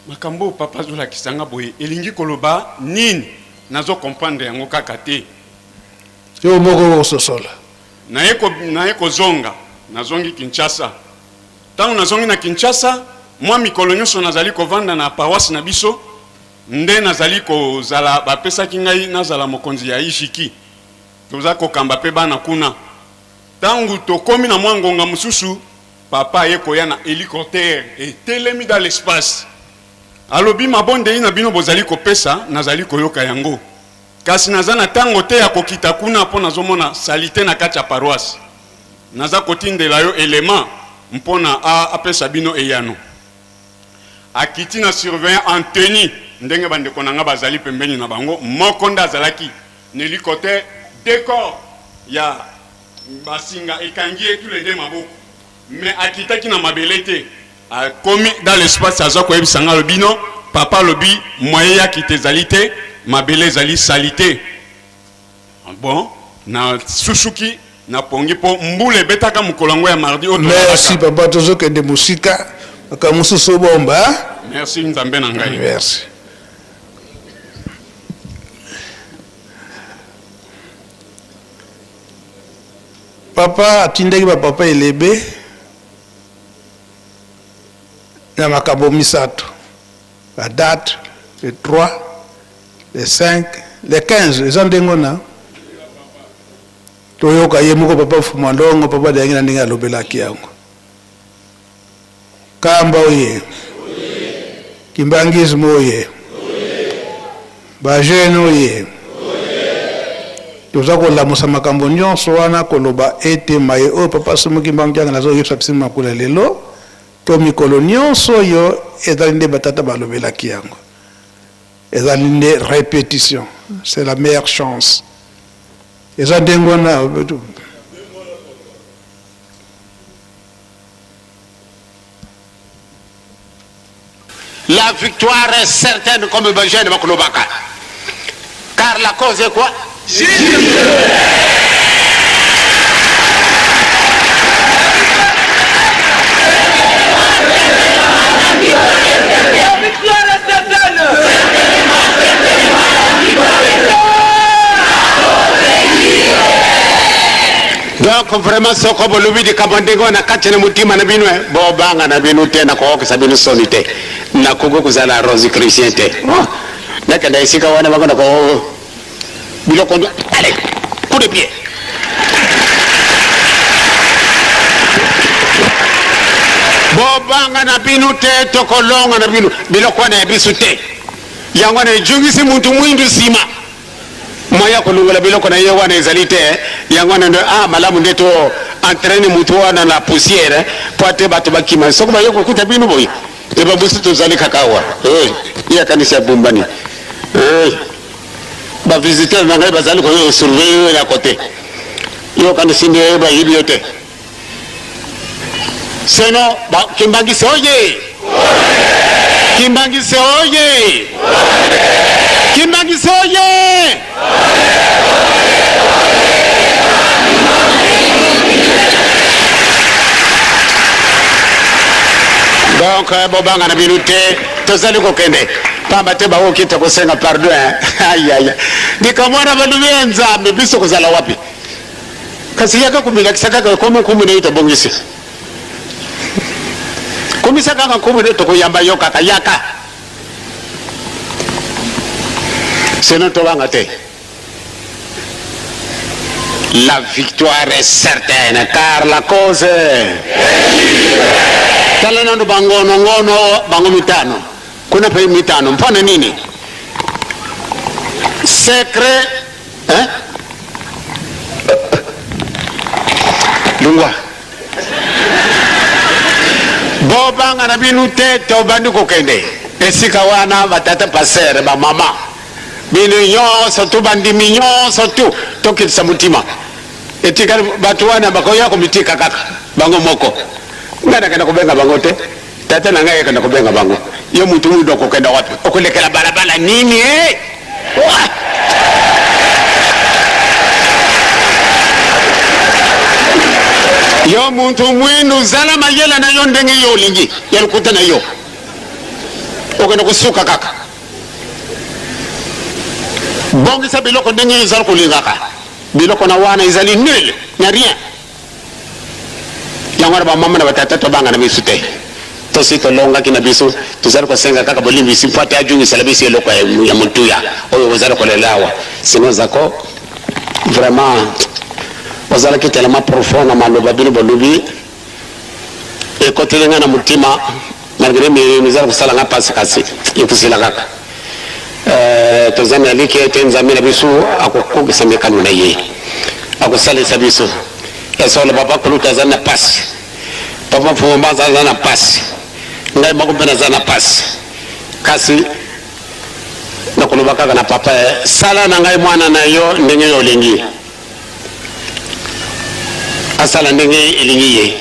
Makambo oyo papa azolakisa nga boye elingi koloba nini? Nazo comprendre yango kaka te. Yo moko okososola. Naye ko, naye kozonga, nazongi Kinshasa. Tango nazongi na Kinshasa, mwa mikolo nyonso nazali kovanda na paroisse na biso, nde nazali kozala, bapesaki ngai nazala mokonzi ya Ijiki. Toza kokamba pe bana kuna. Tango tokomi na mwa ngonga mosusu, papa aye koya na helicoptère etelemi dans l'espace. Alobi, Mabondeli na bino bozali kopesa, nazali koyoka yango. Kasi naza na tango te ya kokita kuna mpo nazomona salite na kati ya paroisse. Naza kotindela yo element mpo na a apesa bino eyano. Akiti na surveillant en tenue ndenge ba ndeko na nga bazali pembeni na bango, moko nde azalaki na helicoptère, decor ya ba singa ekangi ye tous les deux maboko mais akitaki na mabele te, akomi dans l'espace aza koyebisa nga alobi non papa alobi moyen ya kita ezali te, mabele ezali salite. Bon, na susuki na pongi po mbula ebetaka mokolo yango ya mardi oyo tolalaka. Merci papa, tozokende mosika, makambo mosusu obomba. Merci Nzambe na ngai. Merci. Papa atindaki ba papa elebe na makambo misato, ba date le 3 Le 5, le 15 eza ndenge wana toyoka ye moko papa Fuma Ndongo papa Diangi na ndenge alobelaki yango. Kamba oye, kimbangisme oye, ba jeune oye, toza kolamusa makambo nyonso wana koloba ete maye oyo papa Simon Kimbangu Kiangani azoyebisa biso makula lelo to mikolo nyonso oyo ezali nde batata balobelaki yango. Ezali nde repetition, c'est la meilleure chance. Eza ndenge wana. La victoire est certaine comme ba jeunes bakolobaka. Car la cause est quoi? Donc vraiment soko bolobi likambo ndenge wana kati na motima na bino eh, bobanga na bino te, nakokokisa bino soni te, nakoki kozala rosicrucien te. Oh, nakenda esika wana bango nako biloko allez coup de pied bobanga na bino te tokolonga na bino biloko wana ya biso te yango wana ejungisi mutu mwindu nsima moyen ya kolongola biloko na ye wana ezali te yango wana nde ah malamu nde to entraine mutu wana na poussière po ate bato bakima soki baye kokuta bino boye eba biso tozali kaka awa eh, ye akanisi abumbani eh, ba visiteur na ngai bazali koyo surveiller yo ya kote yo okanisi nde bayibi yo te. Sinon, ba, Kimbangisi oye! Kimbangisi oye! Kimbangisi oye! Donc eh, bobanga na bino te, tozali kokende pamba te bakoki te kosenga pardon eh. Ayaya, likambo wana balobi ya Nzambe, biso kozala wapi? Kasi yaka komilakisa kaka ekomi nkumu na yo tobongisi. Komisa kaka nkumu na yo tokoyamba yo kaka yaka. Sinon tobanga te. La victoire est certaine car la cause tala nano bangono ngono bango mitano kuna pe mitano mpona nini secret Hein? Lungwa. Bobanga na bino te tobandi kokende esika wana batata pasere bamama bino nyonso tu bandimi nyonso tu tokitisa motima etikali bato wana bakoya komitika kaka bango moko ngai nakenda kobenga bango te Tata na ngai akenda kobenga bango. Yo mutu muindo okokenda wapi? Okolekela balabala nini eh? Wah! Yo muntu mwindu zala mayele na yo ndenge yo olingi ya lokuta na yo okende kosuka kaka. Bongisa biloko ndenge yo ozali kolingaka. Biloko na wana ezali nul na rien. Yango wana bamama na batata tobanga na biso te. Tosi tolongaki na biso, tozali kosenga kaka bolimbisi mpo ate ajungisela biso eloko ya motuya oyo bozali kolela awa. Sinon Zako, vraiment ozalaki tellement profond na maloba bino bolobi ekoteli ngai na motima malgré mizali kosala ngai mpasi kasi ekosila kaka. Eh, toza na elikya ete Nzambe na biso akokokisa mikano na ye, akosalisa biso. Ya solo, papa kulutu aza na pasi, papa Mfumu Mbanza aza na pasi, ngai moko mpe naza na pasi, kasi nakoloba kaka na papa, eh, sala na ngai mwana na yo ndenge yo olingi, asala ndenge elingi ye.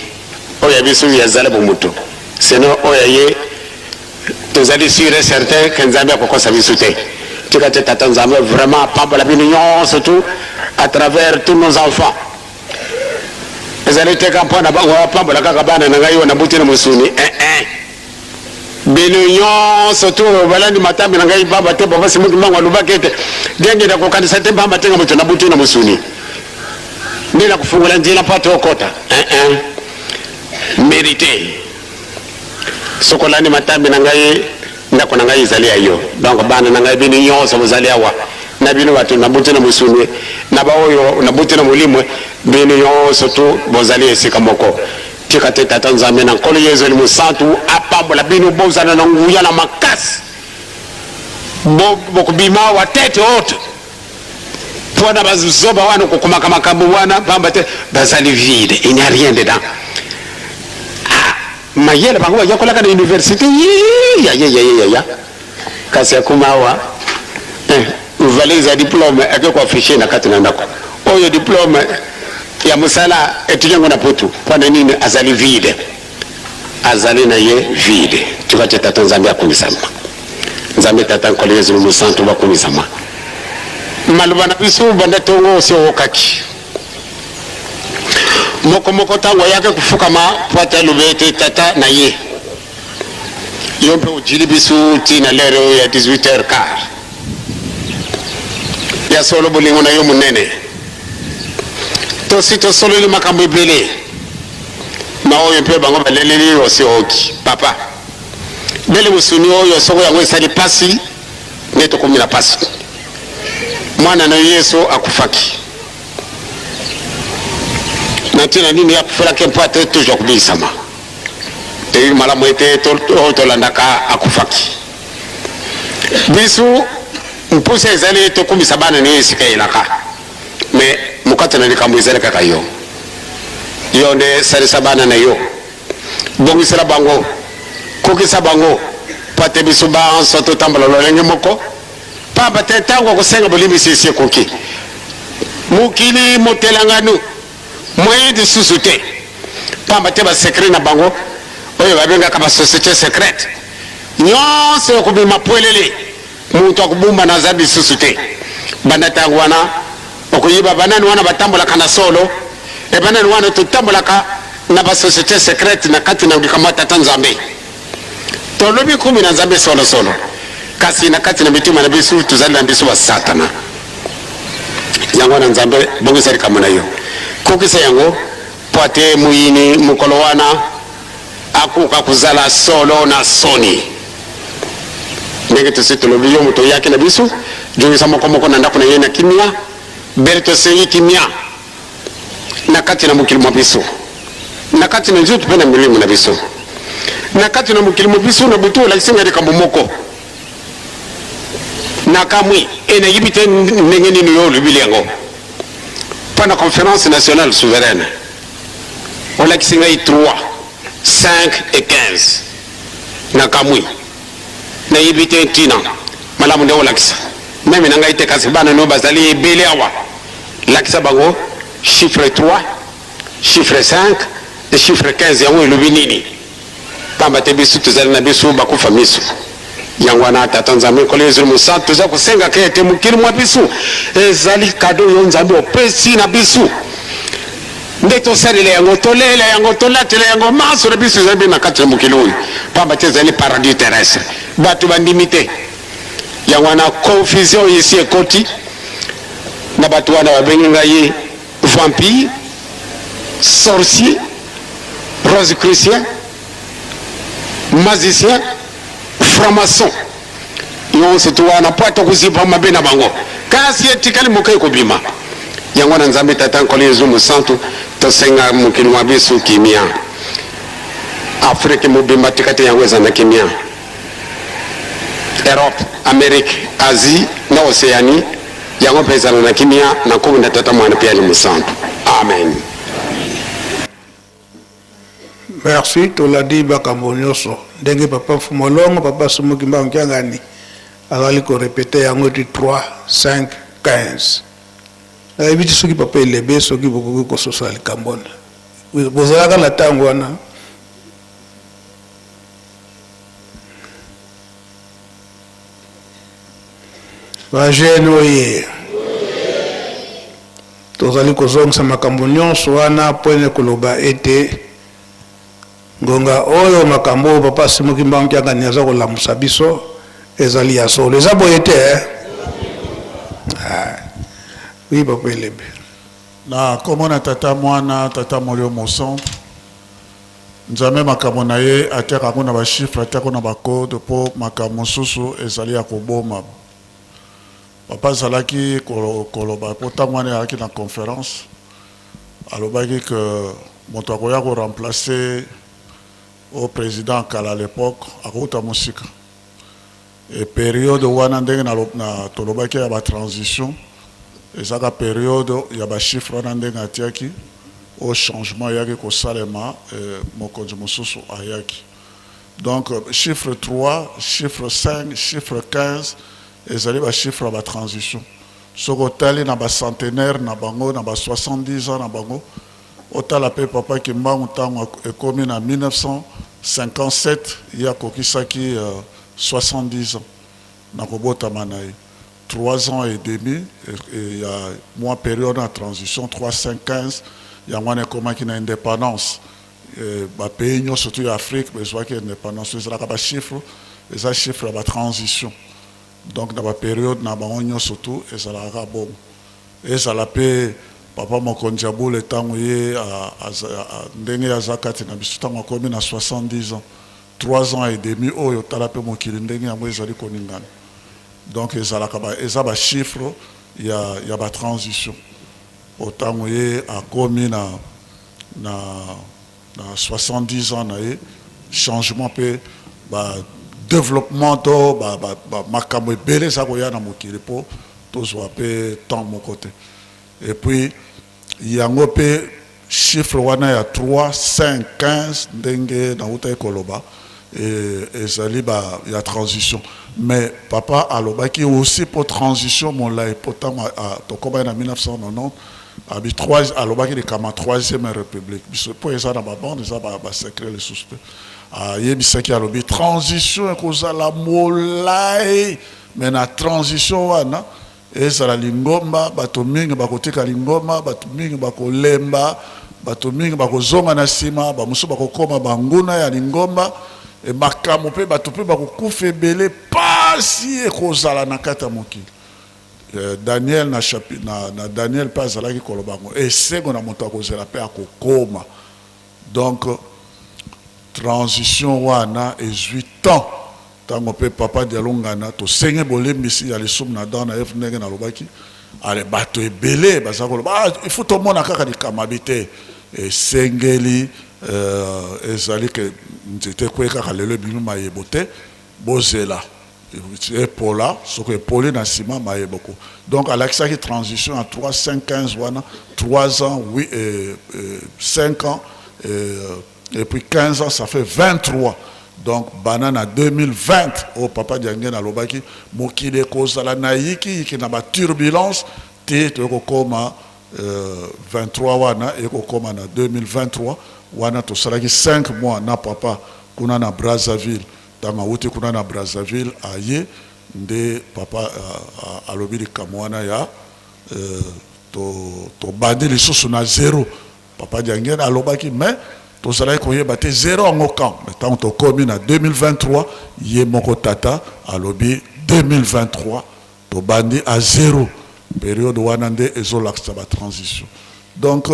Oyo ya biso yazala bomoto, sino oyo ya ye Tozali sur et certain que Nzambe akokosa biso te. Tika te Tata Nzambe vraiment apambola bino nyonso tout à travers tous nos enfants. Ezali te ka mpo na bango apambola kaka bana na ngai oyo nabuti na mosuni eh eh. Bino nyonso tu balandi matambe na ngai pamba te papa Simon Kimbangu alobaki ete ndenge nakokanisa te pamba te nga moto nabuti na mosuni nde nakofungola nzela mpo ate okota eh eh. Merite Soki olandi matambe na ngai, ndako na ngai ezali ya yo. Donc bana na ngai bino nyonso bozali awa, na bino bato nabuti na mosuni, na baoyo nabuti na molimo, bino nyonso tu bozali esika moko. Tika te Tata Nzambe na Nkolo Yezu Elimo Santu apambola bino, bozala na nguya na makasi, bo bokobima awa tete haute mpo na bazoba wana kokomaka makambo wana pamba te bazali vide, il n'y a rien dedans. Ah, mayele bango bayekolaka na université yayayayaya, kasi akoma awa eh, valise ya diplome ake koaffiche na kati na ndako oyo diplome ya mosala etiki yango na poto mpo na nini? Azali vide, azali na ye vide. Tika te Tata Nzambe akumisama. Nzambe Tata Nkolo Yezu Mosantu bakumisama. Maloba na biso banda tongo osi oyokaki moko moko ntango ayaki kofukama mpo ate aloba ete tata na ye yo mpe ojili biso ti na lere oyo ya 18 heures quart ya solo bolingo na yo monene tosi tosololi makambo ebele na oyo mpe bango baleleli osi oki papa Bele mosuni oyo soko yango esali pasi nde tokomi na pasi. Mwana na yo Yesu akufaki na ntina nini? Akufelaki mpo ate tozwa kobikisama. Toyebi malamu ete oyo tolandaka akufaki. Biso mposa ezali tokumisa bana na ye esika elaka, me mokati na likambo ezali kaka yo. Yo nde salisa bana na yo. Bongisela bango, kokisa bango, mpo ete biso banso totambola lolenge moko, pamba te ntango ya kosenga bolimbisi esi ekoki. Mokili motelanganu, moyen lisusu te. Pamba te ba secret na bango oyo babengaka ba societe secrète nyonso ekobima pwelele, moto akobumbana aza lisusu te. Banda ntango wana okoyeba banani wana batambolaka na solo e banani wana totambolaka na ba societe secrète na kati na likambo ya Tata Nzambe. Tolobi nkombo na Nzambe solo solo, kasi na kati na mitema na biso tozali na biso ba satana. Yango wana Nzambe, bongisa likambo na yo, kokisa yango, mpo ate moyini mokolo wana akoka kozala solo na soni. Ndenge tosi tolobi, yo moto oyaki na biso, jongisa moko moko na ndako na ye na kimia. Bele tosengi kimia na kati na mokili mwa biso, na kati na nzoto mpe na milimo na biso, na kati na mokili mwa biso. Na butu olakisi ngai likambo moko, nakamwi e nayebi te ndenge nini yo olobili yango. Mpo na Conference nationale souveraine olakisi ngai 3, 5 et 15, nakamwi, nayebi te ntina. Malamu nde olakisa meme na ngai te, kasi bana no bazali ebele awa, lakisa bango chiffre 3, chiffre 5 et chiffre 15 yango elobi nini, pamba te biso tozali na biso bakufa miso. Yango wana Tata Nzambe Nkolo Yezu Mosantu, toza kosenga ke ete mokili mwa biso ezali kado yo Nzambe opesi na biso, nde tosalela yango, tolela yango, tolatela yango. Manso na biso ezali na kati ya mokili oyo, pamba te ezali paradis terrestre. Bato bandimi te, yango wana confusion esi ekoti na bato wana. Babengi ngai vampire, sorcier, rosicrucien, magicien, franc-maçon, nyonso tu wana mpo ata kozipa mabe na bango, kasi etikali moke ekobima. Yango wana Nzambe Tata Nkolo Yezu Mosantu, tosenga mokili mwa biso kimia, Afrike mobimba tika te yango eza na kimia, Europe, Amerique, Asie na Oceanie, yango mpe ezala na kimia, na nkombo na Tata, Mwana mpe ya Mosantu. Amen. Merci, tolandi makambo nyonso ndenge papa Mfumolongo, papa Simon Kimbangu Kiangani azali ko repeter yango ti 3, 5, 15. Nayebi ti soki papa Elebe, soki bokoki kososola likambo wana. Bozalaka na ntango wana? Ba jeune oye! Tozali kozongisa makambo nyonso wana mpo ene koloba ete ngonga oyo makambo oyo Papa Simon Kimbangu Kiangani aza kolamusa biso ezali ya solo. Eza boye te eh? Ah. Oui, Papa Elebe. Na kombo na Tata, Mwana, Tata Molimo Mosantu, Nzambe makambo na ye atiaka yango na ba chiffres, atiaka yango na ba codes mpo makambo mosusu ezali ya koboma. Papa azalaki koloba mpo ntango wana ezalaki na conference, alobaki que moto akoya ko remplacer oyo president ya kala à l'epoque akouta mosika. Et periode wana ndenge na tolobaki ya ba transition ezaka periode ya ba chiffres wana ndenge atiaki oyo changement eyaki kosalema, mokonzi mosusu ayaki. Donc chiffre 3, chiffre 5, chiffre 15 ezali ba chiffres ya ba transition. Soki otali na ba centenaire na bango, na ba 70 ans na bango, otala pe Papa Kimbangu tango ekomi na 1957 ye akokisaki 70 ans na kobotama na ye. 3 ans et demi ya mua periode ya transition 3, 5, 15 yango wana ekomaki na independance. Ba pays nionso tout ya Afrique bezuaki independance. Ezalaka ba chiffres, eza chiffre ya ba transition. Donc na ba periode na bango nionso tout ezalaka kaka bongo. Ezala pe papa mokonzi ya bule tango ye ndenge ye aza kati na biso tango akomi na 70 ans, 3 ans et demi oyo tala pe mokili ndenge yango ezali koningana. Donc ezalaka ba eza ba chiffres ya ya ba transition. Po tango ye akomi na na na 70 ans na ye changement pe ba developpement to ba ba ba makambo ebele eza koya na mokili po tozwa pe temps moko te. Et puis yango pe chiffre wana ya 3, 5, 15 ndenge nawutaki koloba ezali ba ya transition. Mais papa alobaki aussi po transition molayi po tango tokomaki na 1990. Abi trois, alobaki likambo ya troisième république biso mpo eza na babande, eza basecret lisusu te. Ayebisaki, alobi transition ekozala molai, mais na transition wana ezala lingomba, bato mingi bakotika lingomba, bato mingi bakolemba, bato mingi bakozonga na nsima, bamosusu bakokóma banguna ya lingomba, e makambo mpe bato mpe bakokufa ebele, pasi ekozala na kati ya mokili. Daniel na, chapi, na Daniel mpe azalaki koloba yango, esengo na moto akozela mpe akokoma. Donc transition wana ezwi temps. Ntango mpe papa Dialungana, tosenge bolembisi ya lisumu na Adam na Eve, ndenge nalobaki, ale bato ebele baza koloba: "Ah, il faut tomona kaka likambo abi te." Esengeli ezali ke nzete ekwe kaka lelo ebimi mayebo te, bozela epola. Soki epoli, na nsima mayebo ko. Donc alakisaki transition ya 3, 5, 15 wana, 3 ans, 8, 5 ans et puis 15 ans, ça fait 23. Donc bana na 2020 oyo papa Diangienda alobaki mokili ekozala na yikiyiki na baturbulence te, toyei kokóma 23 wana, ekokóma na 2023 wana. Tosalaki 5 mois na papa kuna na Brazzaville. Ntango awuti kuna na Brazzaville, aye nde papa alobi likambo wana ya tobandi to lisusu na zéro. Papa Diangienda alobaki, mais tozalaki koyeba te zéro yango quand. Mais ntango tokómi na 2023, ye moko tata alobi 2023 tobandi à zéro. Période wana nde ezolakisa batransition. Donc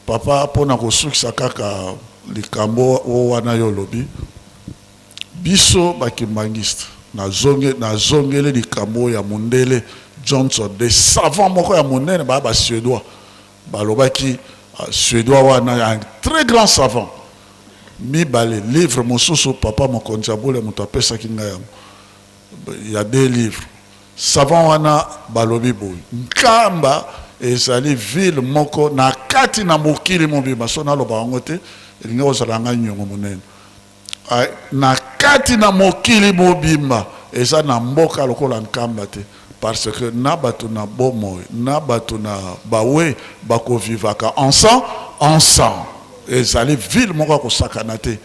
papa, mpona kosukisa kaka likambo oyo wana yo olobi, biso bakimbangiste, nazongeli likambo ya mondele Johnson, des savants moko ya monene, baya basuédois, balobaki, suédois wana, un très grand savant. Mibale livre mosusu, papa mokonzi ya bule moto apesaki ngai yango, ya deux livres. Savant wana balobi boye: Nkamba ezali ville moko na kati na mokili mobimba. So naloba yango te, elingi kozala ngai niongo monene. Na kati na mokili mobimba, eza na mboka lokola Nkamba te, parce que na bato na bomoi na bato na bawe bakovivaka ensemble ensemble. Ezali ville moko ya kosakana te.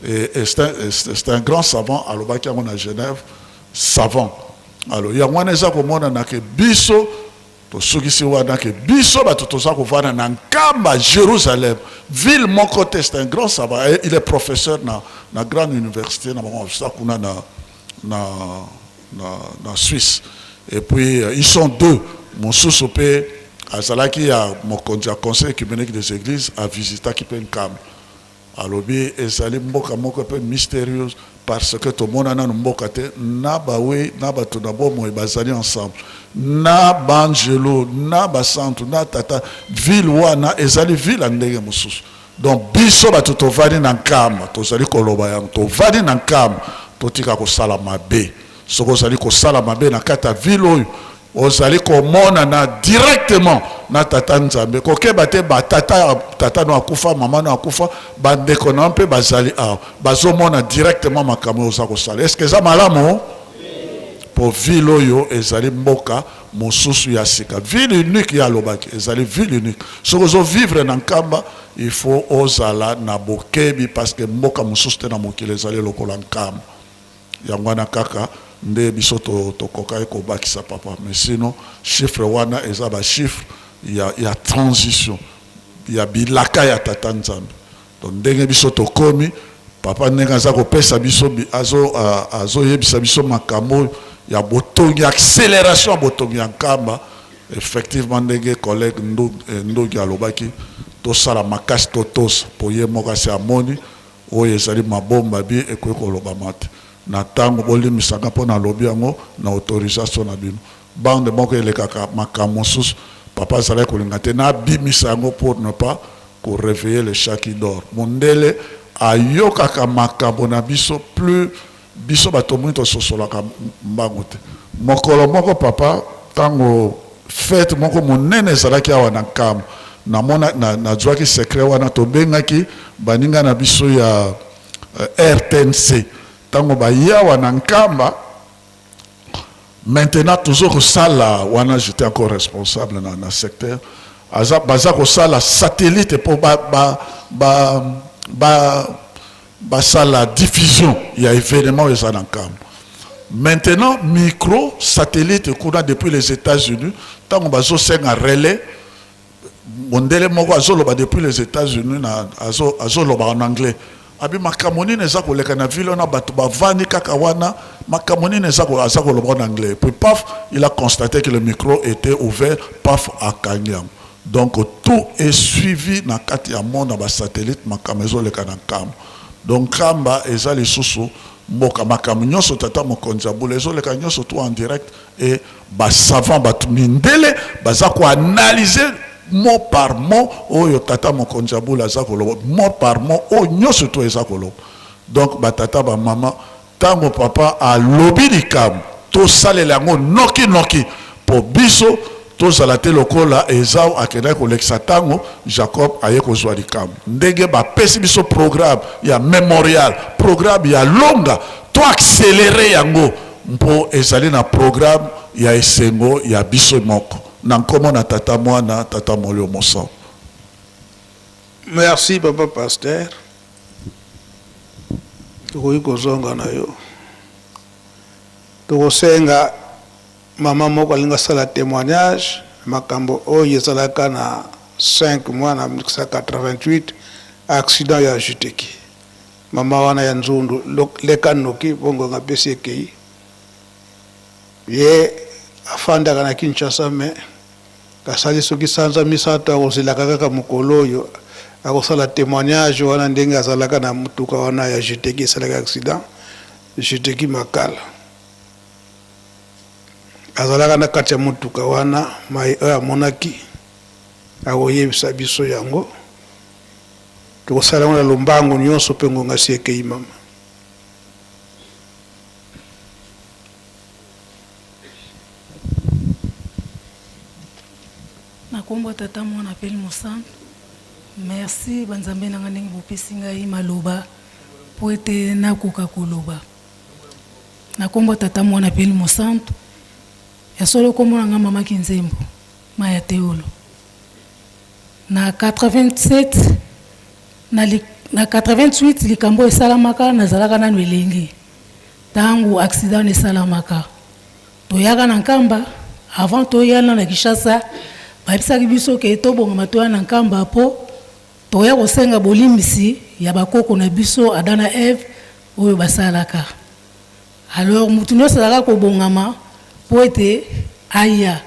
Et c'est un grand savant, alobaki yango na Genève, savant. Alors yango wana eza komonana ke biso tosukisi wana, ke biso bato toza kovanda na Nkamba, Jérusalem, ville moko te. C'est un grand savant et il est professeur na grande université na bango kuna na Suisse. Et puis ils sont deux. Mosusu mpe azalaki ya mokonzi ya Conseil œcuménique des églises, avisitaki mpe Nkamba, alobi ezali mboka moko mpe mystérieuse, parce que tomona nanu mboka te na bawe na bato na bomoi bazali ensemble, na baangelo na basantu na tata. Ville wana ezali ville ya ndenge mosusu. Donc biso bato tovandi na Nkamba, tozali koloba yango, tovandi na Nkamba, totika kosala mabe. Soki ozali kosala mabe na kati ya ville oyo, ozali komonana directement na tata Nzambe. Kokeba te, batata, tata no akufa, mama no akufa, bandeko na yo mpe bazali awa, bazomona directement makambo oyo oza kosala. Est-ce eza malamu? Mpo ville oyo ezali mboka mosusu ya sika, ville unique. Ye alobaki ezali ville unique. Soki ozovivre na Nkamba, il faut ozala na bokebi, parce que mboka mosusu te na mokili ezali lokola Nkamba. Yango wana kaka nde biso tokokaki kobakisa, papa. Mais sinon chiffre wana eza bachiffre ya transition ya bilaka ya tata Nzambe. Donc ndenge biso tokomi, papa, ndenge aza kopesa biso, azoyebisa biso makambo oyo ya botongi, accélération ya botongi ya Nkamba, effectivement, ndenge collègue Ndogi alobaki, tosala makasi, totosa, po ye moko asi amoni oyo ezali mabomba bi ekoki kolobama te na ntango. Bolimisaka mpo nalobi yango na autorisation na bino. Bande moko elekaka makambo mosusu, papa azalaki kolinga te nabimisa yango pour ne pas koréveiller le chat qui dort. Mondele ayokaka makambo na biso plus biso bato moni tososolaka mbangu te. Mokolo moko, papa, ntango fête moko monene ezalaki awa na Nkamba, namona nazwaki secret wana, tobengaki baninga na biso ya RTNC. Ntango baye awa na Nkamba, maintenant toujours kosala wana, j'étais encore responsable na secteur. Aza, baza kosala satellite mpo ba, ba, ba, ba, basala diffusion ya événement oyo eza na Nkamba. Maintenant micro satellite kuna depuis les États-Unis, ntango bazosenga relais, mondele moko azoloba depuis les États-Unis na azo azoloba en anglais. Abi makambo nini eza koleka na ville wana, bato bavandi kaka wana, makambo nini eza aza koloba en anglais. Puis paf, il a constaté que le micro était ouvert, paf, akangi yango. Donc tout est suivi na kati ya monde na ba satellite, makambo ezoleka na Nkamba. Donc Nkamba eza lisusu mboka, makambo nyonso tata mokonzi ya bula ezoleka nyonso tout en direct, et ba savant, bato mindele baza koanalyser mot par mot oyo tata mokonzi ya bula aza koloba, mot par mot oyo nyonso to eza koloba. Donc batata, bamama, ntango papa alobi likambo, tosalela yango noki noki mpo biso tozala te lokola Ezau akendaki kolekisa ntango Jacob aye kozwa likambo. Ndenge bapesi biso programme ya mémorial, programme ya longa, to accélérer yango mpo ezali na programme ya esengo ya biso moko. Na nkombo na Tata, Mwana, Tata Molimo Mosantu. Merci papa pasteur. Tokoki kozonga na yo. Tokosenga mama moko alingi asala témoignage makambo oyo ezalaka na 5 mois na 1988, accident ya Juteki. Mama wana ya Nzundu, leka noki bongo nga pesi ekei. Ye afandaka na Kinshasa, me asali soki sanza 3 akozelaka kaka mokolo oyo akosala témoignage wana, ndenge azalaka na motuka wana ya Juteki esalaki accident, Juteki Makala. Azalaka na kati ya motuka wana, mai oyo amonaki akoyebisa biso yango. Tokosala yango na lombango nyonso mpe ngonga si ekei mama. Na nkombo ya Tata, Mwana mpe Mosantu, merci banzambe na ngai ndenge bopesi ngai maloba mpo ete nakoka koloba. Na nkombo ya Tata, Mwana mpe Mosantu, ya solo nkombo na ngai mama Kinzembo Maya Teolo. Na 87 na, li, na 88 likambo esalamaka, nazalaka nano elenge ntango accident esalamaka. Toyaka na Nkamba avant toyana na Kinshasa, bayebisaki biso ke tobongama toya na Nkamba mpo toya kosenga bolimbisi ya bakoko na biso Adam na Eve oyo basalaka. Alors mutu nyonso azalaka kobongama mpo ete aya.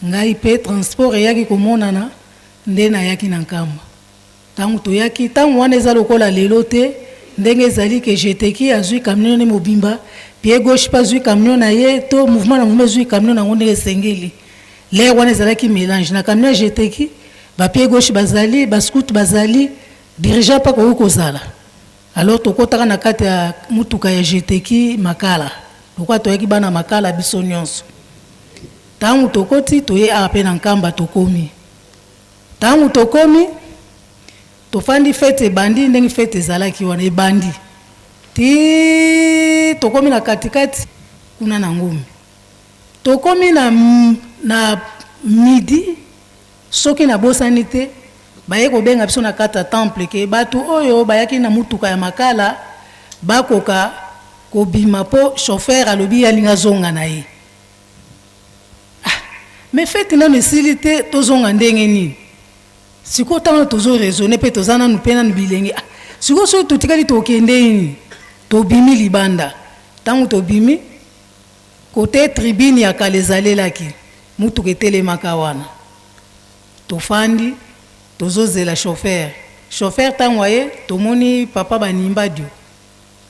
Ngai mpe transport eyaki komonana nde nayaki na Nkamba. Ntango toyaki, ntango wana eza lokola lelo te ndenge ezali ke Jeteki azwi camion ne mobimba, pied gauche mpe azwi camion na ye, to mouvement na mouvement ezwi camion na yango ndenge esengeli. L'heure wana ezalaki melange na camion ya Jeteki, ba pied gauche bazali, ba scout bazali, dirigeant mpe akoki kozala. Alors tokotaka na kati ya mutuka ya Jeteki Makala, lokola toyaki bana Makala biso nyonso. Ntango tokoti, toye awa mpe na Nkamba tokomi. Ntango tokomi, tofandi, fete ebandi ndenge fete ezalaki wana ebandi ti tokomi na katikati kuna na Ngombe. Tokomi na, na midi soki nabosani te, baye kobenga biso na kati ya temple ke bato oyo bayaki na mutuka ya Makala bakoka kobima mpo chauffeur alobi ye alingi azonga na ye. Ah, mais fete nanu esili te, tozonga ndenge nini? Sikoyo ntango tozo raisonner mpe toza nanu mpe nanu bilenge, ah, sikoyo soki totikali tokende nini? Tobimi libanda. Ntango tobimi kote tribune ya kala ezalelaki, mutuka etelemaka wana, tofandi tozozela chauffeur. Chauffeur ntango aye, tomoni papa Banimbadio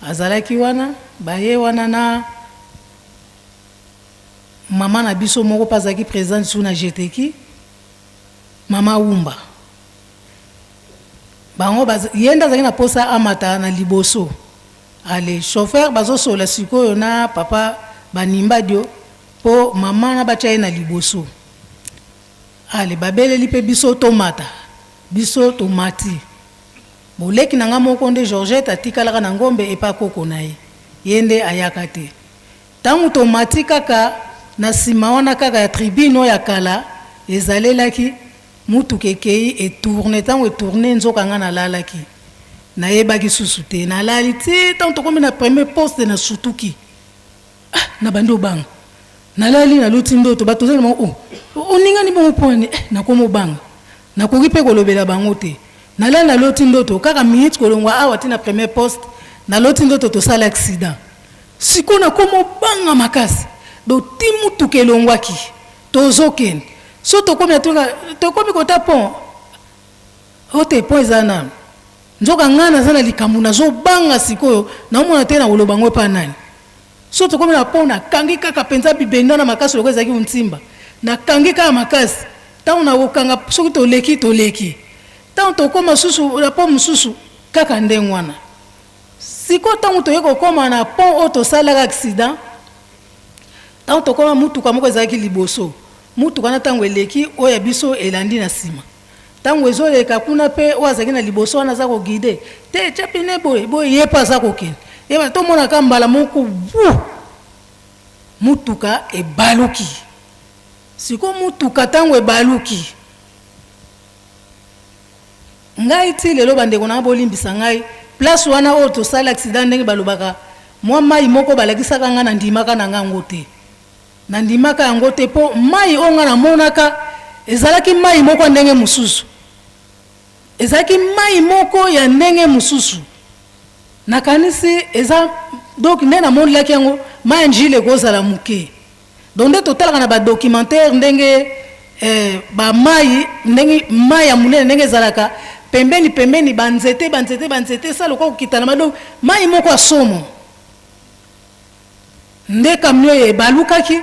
azalaki wana, baye wana na mama na biso moko mpe azalaki président lisusu na Jeteki, mama Wumba. Bango ye nde azalaki na posa amata na liboso. Ale chauffeur bazosola sikoyo na papa Banimbadio mpo mama na batya ye na liboso. Ale babeleli mpe biso tomata, biso tomati. Boleki na nga moko nde Georgette atikalaka na Ngombe epa koko na ye, ye nde ayaka te. Ntango tomati kaka na nsima wana kaka ya tribune oyo ya kala ezalelaki. Mutuka ekei e tourne, tango e tourne nzoka nga nalalaki. Nayebaki susu te. Nalali ti tango tokomi na premier poste nasutuki. Ah, nabandi obanga. Nalali naloti ndoto, bato ozali bango oh, oningani bongo mpo nini? Eh, nakomi obanga. Nakoki mpe kolobela bango te. Nalali naloti ndoto, kaka minute kolongwa awa ti na premier poste, naloti ndoto tosali accident. Sikoyo nakomi obanga makasi. Donc ti mutuka elongwaki. Tozo kende so tokomi na tuka tokomi kota pont ote pont eza nanu nzoka ngai naza na likambo nazobanga sikoyo naomona te na koloba yango epa nani so tokomi na pont nakangi kaka mpenza bibenda na makasi lokola ezalaki ntimba nakangi kaka makasi ntango nakokanga soki toleki toleki ntango tokoma susu na pont mosusu kaka ndenge wana sikoyo ntango toye kokoma na pont oyo tosalaka accident Ntango tokoma, motuka moko ezalaki liboso. Motuka wana ntango eleki, oyo ya biso elandi na nsima. Ntango ezoleka kuna mpe oyo azalaki na liboso wana aza koguide te, tya pine boye boye, ye mpe aza kokende. Ye tomonaka mbala moko bu motuka ebaluki. Sikoyo motuka ntango ebaluki, Ngai ti lelo ba ndeko na nga bolimbisa ngai place wana oyo tosali accident ndenge balobaka mwa mayi moko balakisaka nga na ndimaka na nga yango te na ndimaka yango te po mayi oyo nga namonaka ezalaki mayi moko ya ndenge mosusu ezalaki mayi moko ya ndenge mosusu nakanisi eza donc nde namonelaki yango mayi ya njili ekozala moke. Donc nde totalaka na ba documentaire ndenge eh, ba mayi ndenge mayi ya monene ndenge ezalaka pembeni pembeni ba nzete ba nzete ba nzete esala lokola kokita na ma donc mayi moko ya somo nde camion oyo ebalukaki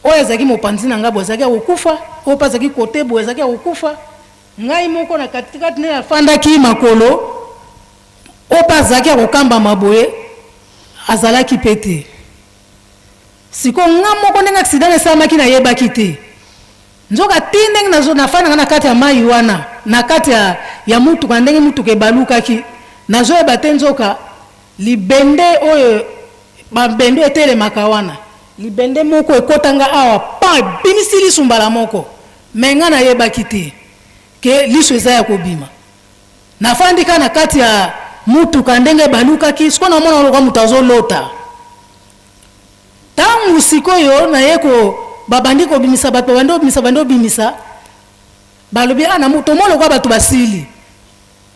oyo azalaki mopanzi na ngai boye azalaki ya kokufa oyo mpe azalaki kote boye azalaki ya kokufa ngai moko na katikati nde nafandaki makolo oyo mpe azalaki ya kokambama boye azalaki mpe te. Sikoyo nga moko ndenge accident esalamaki nayebaki te. Nzoka ti ndenge nazo nafandaka na kati ya mayi wana na kati ya, ya mutuka ndenge mutuka ebalukaki nazoyeba te nzoka libende oyo babende oyo etelemaka wana libende moko ekota nga awa pan ebimisi lisu mbala moko mais nga nayebaki te ke lisu eza ya kobima. Nafandi kaka na kati ya mutuka ndenge ebalukaki sikoyo namona lokola moto azolota. Tango sikoyo naye ko babandi kobimisa bato babandi kobimisa babandi kobimisa balobi ah na tomoni lokola bato basili.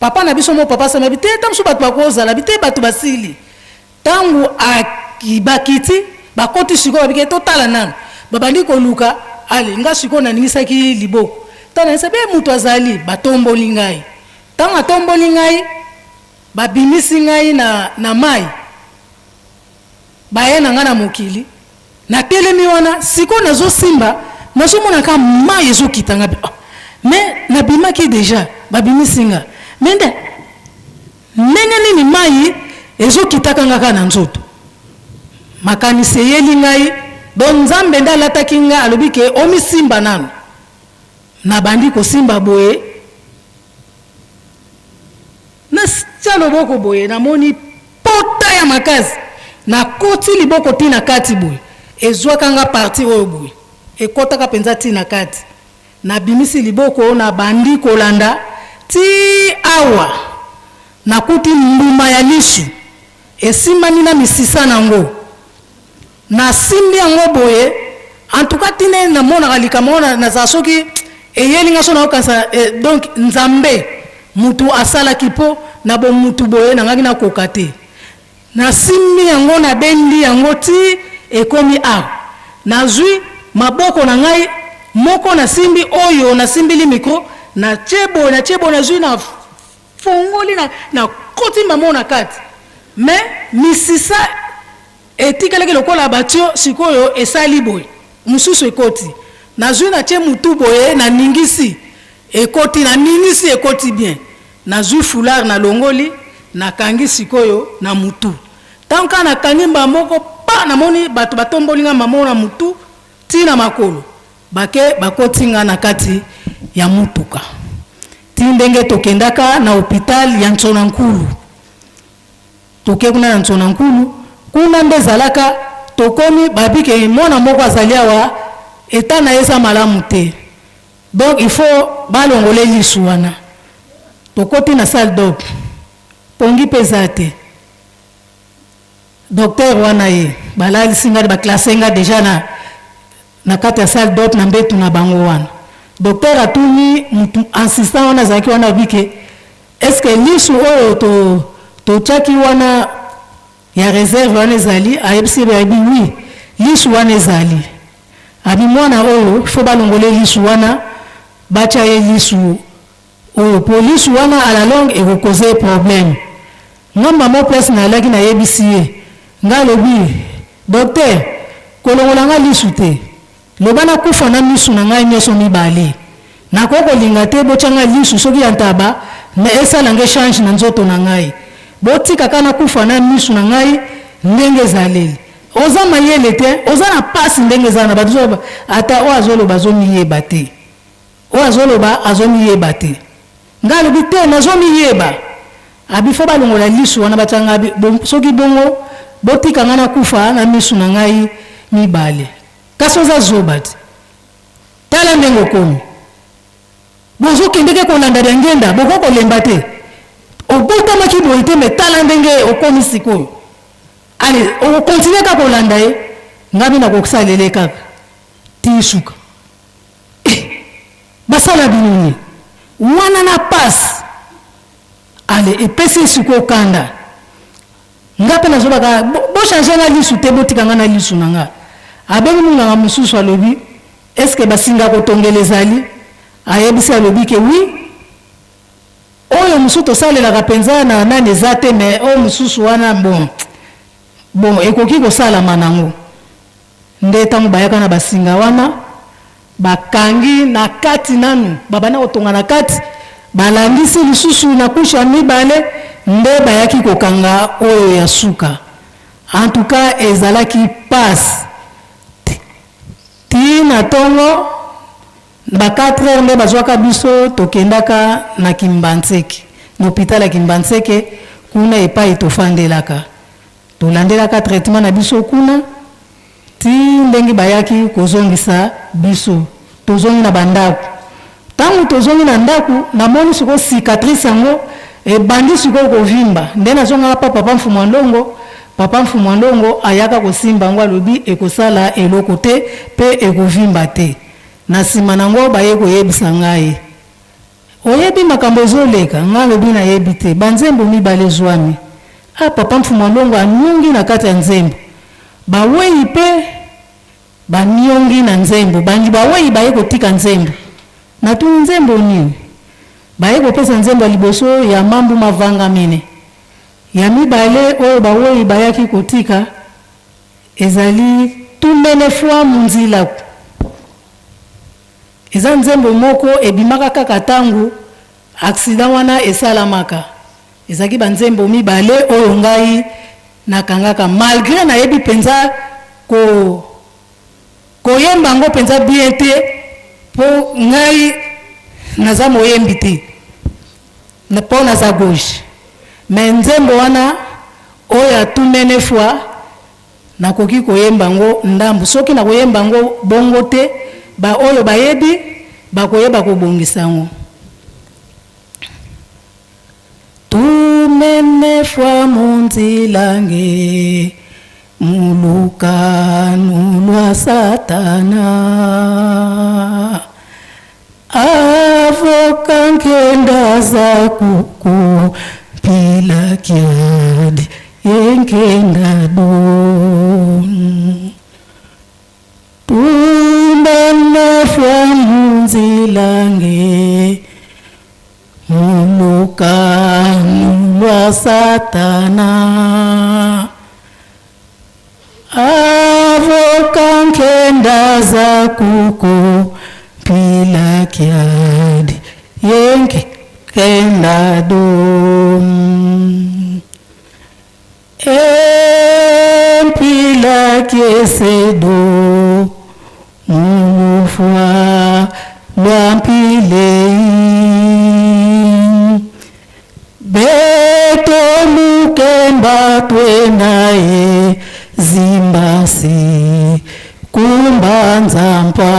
Papa na biso moko papa Sami abi te tango mosusu bato bakozala abi te bato basili. Tango bakiti bakoti sikoyo babi ke totala nanu babandi koluka ale nga sikoyo naningisaki liboko tango naningisa be mutu azali batomboli ngai tango atomboli ngai babimisi ngai na, na mayi baye na ngai na mokili natelemi wana sikoyo nazosimba nazomona kaka mayi ezokita ngai oh, mais nabimaki deja babimisi nga mais nde Ndenge nini mayi ezo kitaka nga kaka na nzoto? Makanisi eyeli ngai donc Nzambe nde alataki nga alobi ke omisimba nanu. Nabandi kosimba boye natia loboko boye namoni pota ya makasi nakoti liboko ti na kati boye ezwaka nga partie oyo boye ekotaka penza ti na kati. Nabimisi liboko nabandi kolanda tii awa nakuti mbuma ya lisu esimbami na misisa nango nasimbi yango boye en tout cas ti nde namonaka likambo yango nazala soki eyeli nga so nakokanisa eh, donc Nzambe mutu asalaki po na bomutu boye nangaki nakoka te. Nasimbi yango, nabendi yango tii ekomi awa. Nazwi maboko na ngai, moko nasimbi oyo nasimbili micro, natie boye, natie boye, nazwi nafongoli, nakoti mbala moko na kati. Mais misisa etikalaki lokola batio, sikoyo esali boye, mosusu ekoti. Nazwi natie mutu boye, naningisi, ekoti, naningisi, ekoti bien. Nazui foulard nalongoli nakangi sikoyo na mutu tango kaka nakangi mbala moko pa namoni batu batomboli nga mbala moko na mutu ti na makolo bake bakoti nga na kati ya mutuka ti ndenge tokendaka na hopital ya Nsona-Nkulu toke kuna na Nsona-Nkulu kuna nde ezalaka tokomi babi ke mwana moko azali awa etat na ye eza malamu te. Donc il faut balongola ye lisu wana. Tokoti na salle d'op, pongi mpe eza te. Docteur wana ye balalisi nga, ba classer nga dejà na na kati ya salle d'op na mbetu na bango wana. Docteur atuni mutu assistant wana azalaki wana alobi ke est ce que lisu oyo to totiaki wana ya reserve wana ezali? Ayebisi ye alobi oui, lisu wana ezali. Abi mwana oyo il faut balongola ye lisu wana batia ye lisu oyo po lisu wana à la longue eko causer ye problème. Nga maman place nalaki nayebisi ye nga alobi docteur kolongola nga lisu te loba nakufa na misu na ngai nioso mibale nakoki kolinga te botia nga lisu soki ya ntaba mais esala nga echange na nzoto na ngai botika kaka nakufa na misu na ngai ndenge ezaleli. Oza mayele te oza na pasi ndenge eza na batu ata oyo azoloba azomiyeba te. Oyo azoloba azomiyeba te. Nga alobi te nazomiyeba. Abi faut balongola lisu wana batia nga abi soki bongo botika nga nakufa na misu na ngai mibale. Kasi oza zoba te. Tala ndenge okomi. Bozo kendeke kolanda Diangienda boko kolemba te. Obotamaki boye te mais tala ndenge okomi sikoyo. Allez oko continuer kaka kolanda ye. Nga pe nakosalele kaka ti suka. Eh! Basala bino nini? Wana na pasi. Allez epesi ye sikoyo kanda. Nga pe nazoba kaka bo changer nga lisu te botika nga na lisu na nga. Abengi munganga mususu alobi est ce que ba singa kotongela ezali? Ayebisi alobi ke oui. Oyo mususu tosalelaka penza na nani eza te mais oyo mususu wana bon bon ekoki kosalama nango. Nde tango bayaka na ba singa wana ba kangi na kati nanu ba banda kotonga na kati ba landisi lisusu na couche ya mibale nde bayaki kokanga oyo ya suka. En tout cas ezalaki pasi ti na tongo ba 4 heures nde bazuaka biso tokendaka na Kimbanseke na hopital ya Kimbanseke kuna epayi tofandelaka. Tolandelaka traitement na biso kuna ti ndenge bayaki kozongisa biso. Tozongi na ba ndaku. Tango tozongi na ndaku, namoni sikoyo cicatrice yango ebandi sikoyo kovimba. Nde nazongaka pa papa Mfumua Ndongo, papa Mfumua Ndongo ayaka kosimba yango alobi ekosala eloko te pe ekovimba te. Na sima nango baye koyebisa ngai. Oyebi makambo ezo leka? Nga alobi nayebi te. Ba nzembo mibale ezuami. Ah papa Mfumua Longo aniongi na kati ya nzembo. Ba weyi pe ba niongi na nzembo. Bangi ba weyi baye kotika nzembo. Natuni nzembo nini? Baye kopesa nzembo ya liboso ya Mambu Mavanga Mine. Ya mibale oyo ba weyi bayaki kotika ezali Tumene Fua Munzilaku. Eza nzembo moko ebimaka kaka tangu accident wana esalamaka. Ezalaki ba nzembo mibale oyo ngai nakangaka malgre nayebi penza ko koyemba yango penza bien te po ngai naza moyembi te po naza gauche mais nzembo wana oyo ya tumene fois Nakoki koyemba yango ndambu. Soki nakoyemba yango bongo te, ba oyo bayebi bakoyeba kobongisa yango. Tumene fwa munzila nge mu lukanu lwa Satana Avoka nkenda za kuku mpila kiadi ye nkenda do Tumba nafwa munzila nge mulukanu lwa Satana Avoka nkenda za kuku mpila kiadi ye nkenda do E mpila kiese do mulufua lwa mpilei Beto mukemba twena ye zimbasi kumbanza mpa.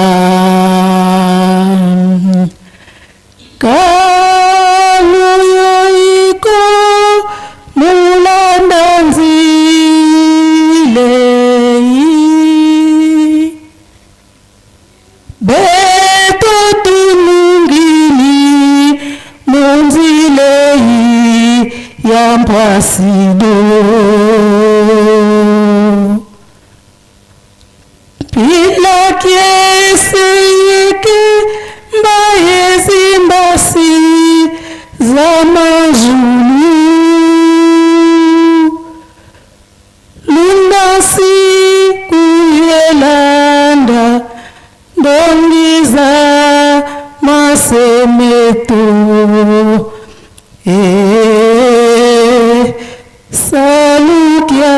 basido. Pilaki eseyeke mbayezimbasi za mazulu. Lundasi kuyelanda ndongiza masemeto. Eh, salukia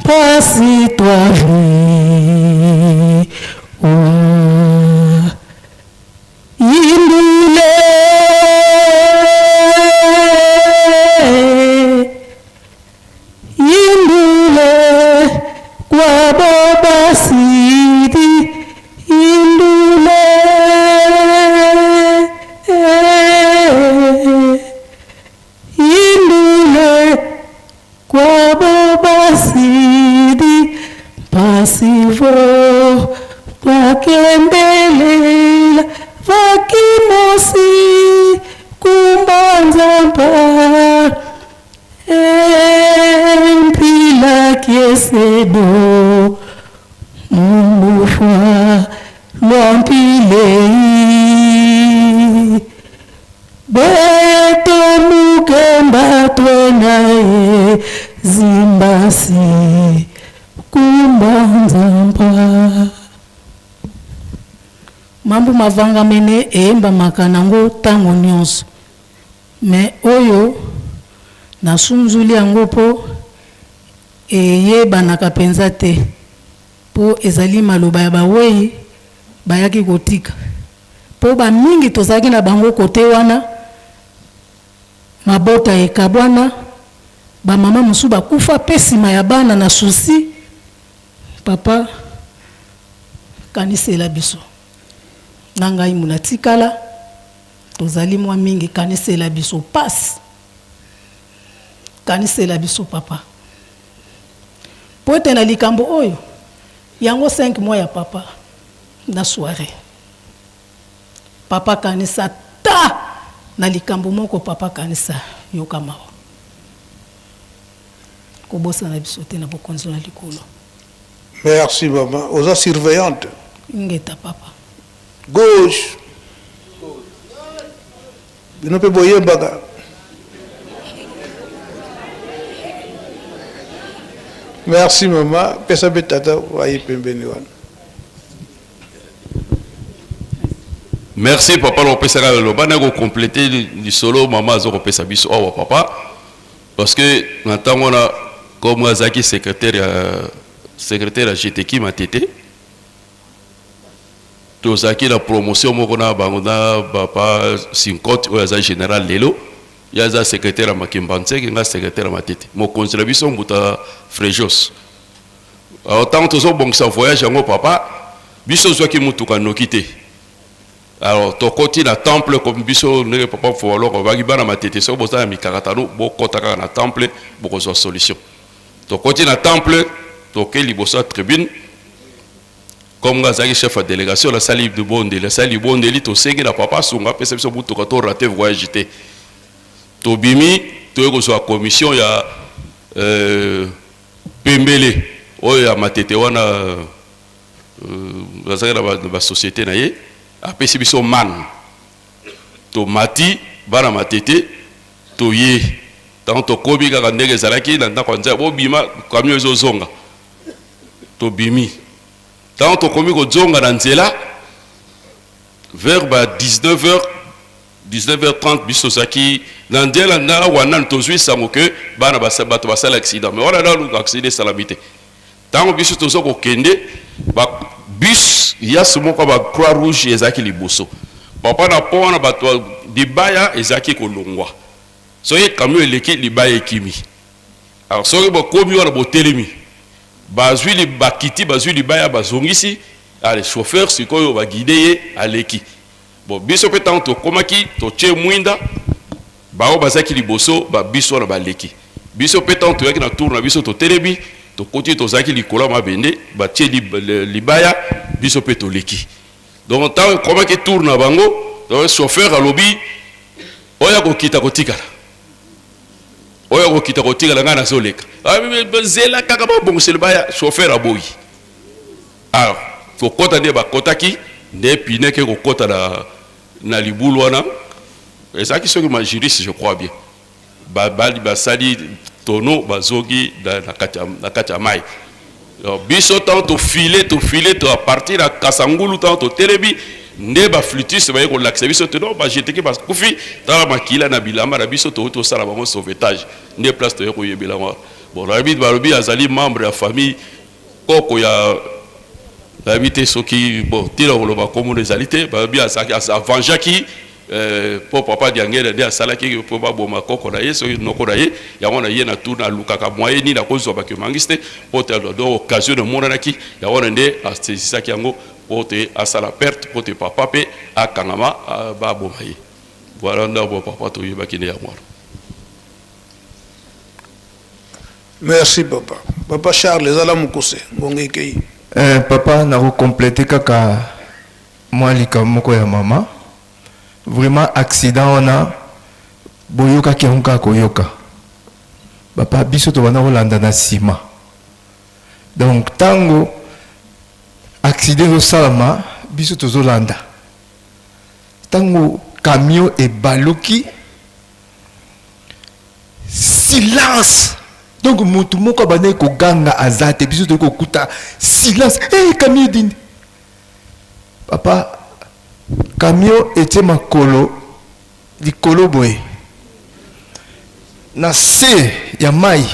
pasi twavi wa yindule yindule kwabo basidi yindule yindule kwabo basidi pasivo vakembelela vakimosi kumbanzampa empila kiesedo mulufa lwampilei beto mukemba twenaye zimbasi kumbanzampa. Mambu mavanga mene eyembamaka nango ntango nyonso, me oyo nasunzuli yango mpo eyebanaka mpenza te, mpo ezali maloba ya bawei bayaki kotika, mpo bamingi tozalaki na bango kote wana, mabota ekabwana, bamama mosusu bakufa mpe nsima ya bana na susi. Papa, kanisela biso na ngai muna tikala, tozali mwa mingi, kanisela biso pasi, kanisela biso papa, po ete na likambo oyo yango 5 mois ya papa na soirée. Papa kanisa ta na likambo moko, papa kanisa, yoka mawa, kobosana biso te na bokonzi na likolo. Merci maman, oza surveillante. Ingeta papa. Gauche. Bino pe boyembaka. Merci maman, pesa pe tata aye pembeni wana. Merci papa na kopesaka liloba na kokomplete lisolo mama aza kopesa biso awa papa, parce que na ntango wana comme azalaki secrétaire ya secrétaire ya GTK Matete, tozalaki na promotion moko na bango na papa Sinkote oyo aza général lelo, ye aza secrétaire ya Makemba Ntseke, nga secrétaire ya Matete, mokonzi na biso mbuta Frejos. Alors ntango tozobongisa voyage yango papa, biso ozwaki motuka noki te. Alors tokoti na temple comme biso ndenge papa Mfualoko abaki bana Matete, soki boza na mikakatano bokota kaka na temple bokozwa solution. Tokoti na temple, toke liboso ya tribune, comme nga azalaki chef ya délégation, nasali libondeli, nasali libondeli, tosengi na papa asunga apesa biso motuka to rate voyage te. Tobimi toye kozwa commission ya pembele oyo ya Matete wana, azalaki na ba société na ye, apesi biso man, tomati bana Matete toye. Ntango tokomi kaka ndenge ezalaki na ndako ya Nzambe, bobima, camion ezozonga, tobimi. Ntango tokomi kozonga na nzela vers ba 19h, 19h30, biso tozalaki na nzela na wana, tozwi sango ke bana bato basala accident, mais wana nanu accident esalami te. Ntango biso toza kokende, ba bus yas moko ba croix rouge ezalaki liboso papa na po wana, bato libaya ezalaki kolongwa, soki camion eleki libaya ekimi. Alors soki bokomi wana botelemi, bazwi bakiti, bazwi libaya bazongisi, ale chauffeur sikoyo baguide ye aleki. Bon, biso mpe ntango tokomaki totie mwinda, bao bazalaki liboso ba biso wana baleki. Biso mpe ntango toyaki na tour na biso totelemi, tokoti, tozalaki likolo ya mabende, batie libaya, biso mpe toleki. Donc ntango ekomaki tour na bango, donc chauffeur alobi oyo akokita kotikala. Oyo akokita kotikala ngai nazoleka. Ah, zela kaka babongiseli baya, chauffeur aboyi. Alors, kokota nde bakotaki nde pine ke kokota na, na libulu wana ezalaki soki majuriste je crois bien babali basali tono bazogi na, na kati ya, na kati ya mai. Donc, biso ntango tofile tofile to a partir ya Kasangulu ntango totelemi nde ba flûtiste baye kolakisa biso te non bajeteke bakufi tala makila na bilamba na biso tokoki tosala bango sauvetage nde place toye koyebela yango. Bon, nayebi balobi azali membre ya famille koko ya nayebi te soki bon ntina koloba komona ezali te balobi avangeaki mpo papa Diangele nde asalaki mpo baboma koko na ye soki noko na ye yango na ye na tuna alukaka moyen nini akozwa bakimangiste mpo te donc occasion emonanaki yango na nde asezisaki yango mpo te asala perte mpo te papa mpe akangama baboma ye. Voilà ndambo papa toyebaki nde yango wana. Merci papa. Papa Charles ezala mokuse ngonga ekei. Eh, papa nako completer kaka mwa likambo moko ya mama. Vraiment accident wana boyokaki yango kaka koyoka. Papa biso tobanda kolanda na sima. Donc tango accident ezosalama biso tozolanda. Tango camion ebaluki silence donc mutu moko abandaki koganga aza te biso toyei kokuta silence hey, eh, camion edindi papa camion etie makolo likolo boye na se ya mai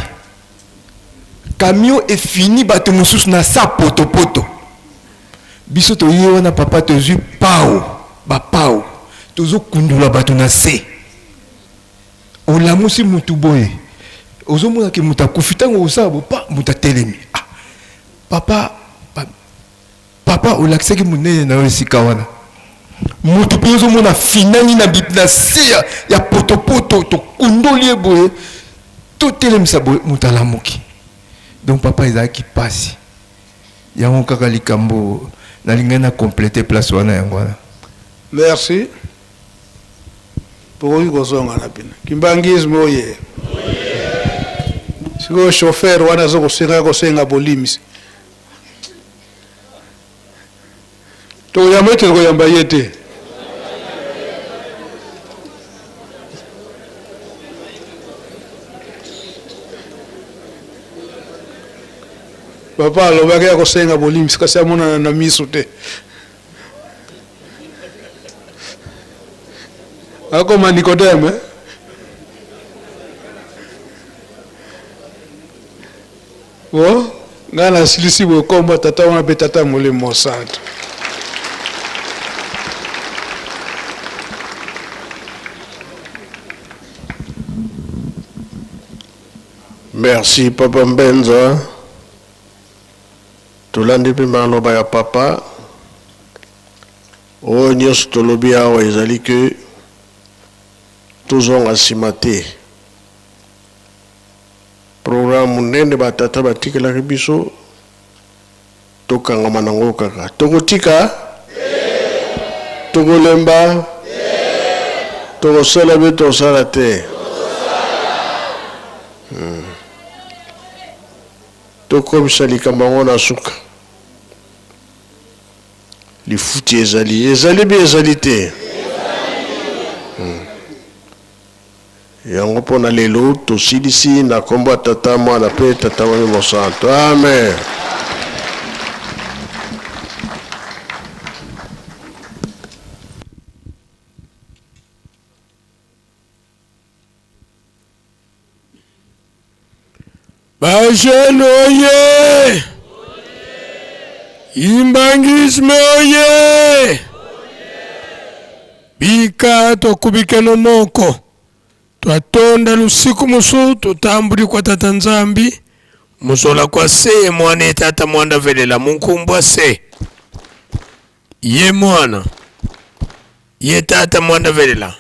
camion efini bato mosusu na sa potopoto biso toye wana papa tozwi pao bapao tozokundula bato na se Olamusi mutu boye ozomona ke mutu akufi tango osala bo pa mutu atelemi ah papa pa, papa olakisaki munene na yo esika wana mutu mpe ozomona finani na, na se ya, ya potopoto tokundoli ye boye totelemisa boye mutu alamuki donc papa ezalaki pasi yango kaka likambo nalingaki na complete place wana yango wana. Merci. Bokoki kozonga na bino. Kimbanguisme oye. Sikoyo chauffeur wana azo kosenga kosenga bolimisi. Tokoyamba ye te tokoyamba ye te. Papa alobaki akosenga bolimisi kasi amonana na miso te. Akoma Nicodème. Bo ngai nasilisi boye kombo tata wana mpe tata molimo mosantu. Merci papa Mbenza. Tolandi mpe maloba ya papa. Oyo nionso tolobi awa ezali que tozonga sima te. Programme monene ba tata batikelaki biso, tokangama nango kaka. Tokotika? Te! Tokolemba? Te! Tokosala be tokosala te? Hmm. Tokomisa likambo yango na suka. Lifuti ezali. Ezali be ezali te? Hmm. Yango mpo na lelo tosilisi na kombo ya Tata, Mwana mpe Tata Molimo Mosantu. Amen. Ba jeune oye! Imbangisme oye! Bika tokubikeno moko twatonda lusiku musu tutambuli kwa tata Nzambi muzola kwa se mwana ye tata mwanda velela munkumbwa se ye mwana ye tata mwanda velela.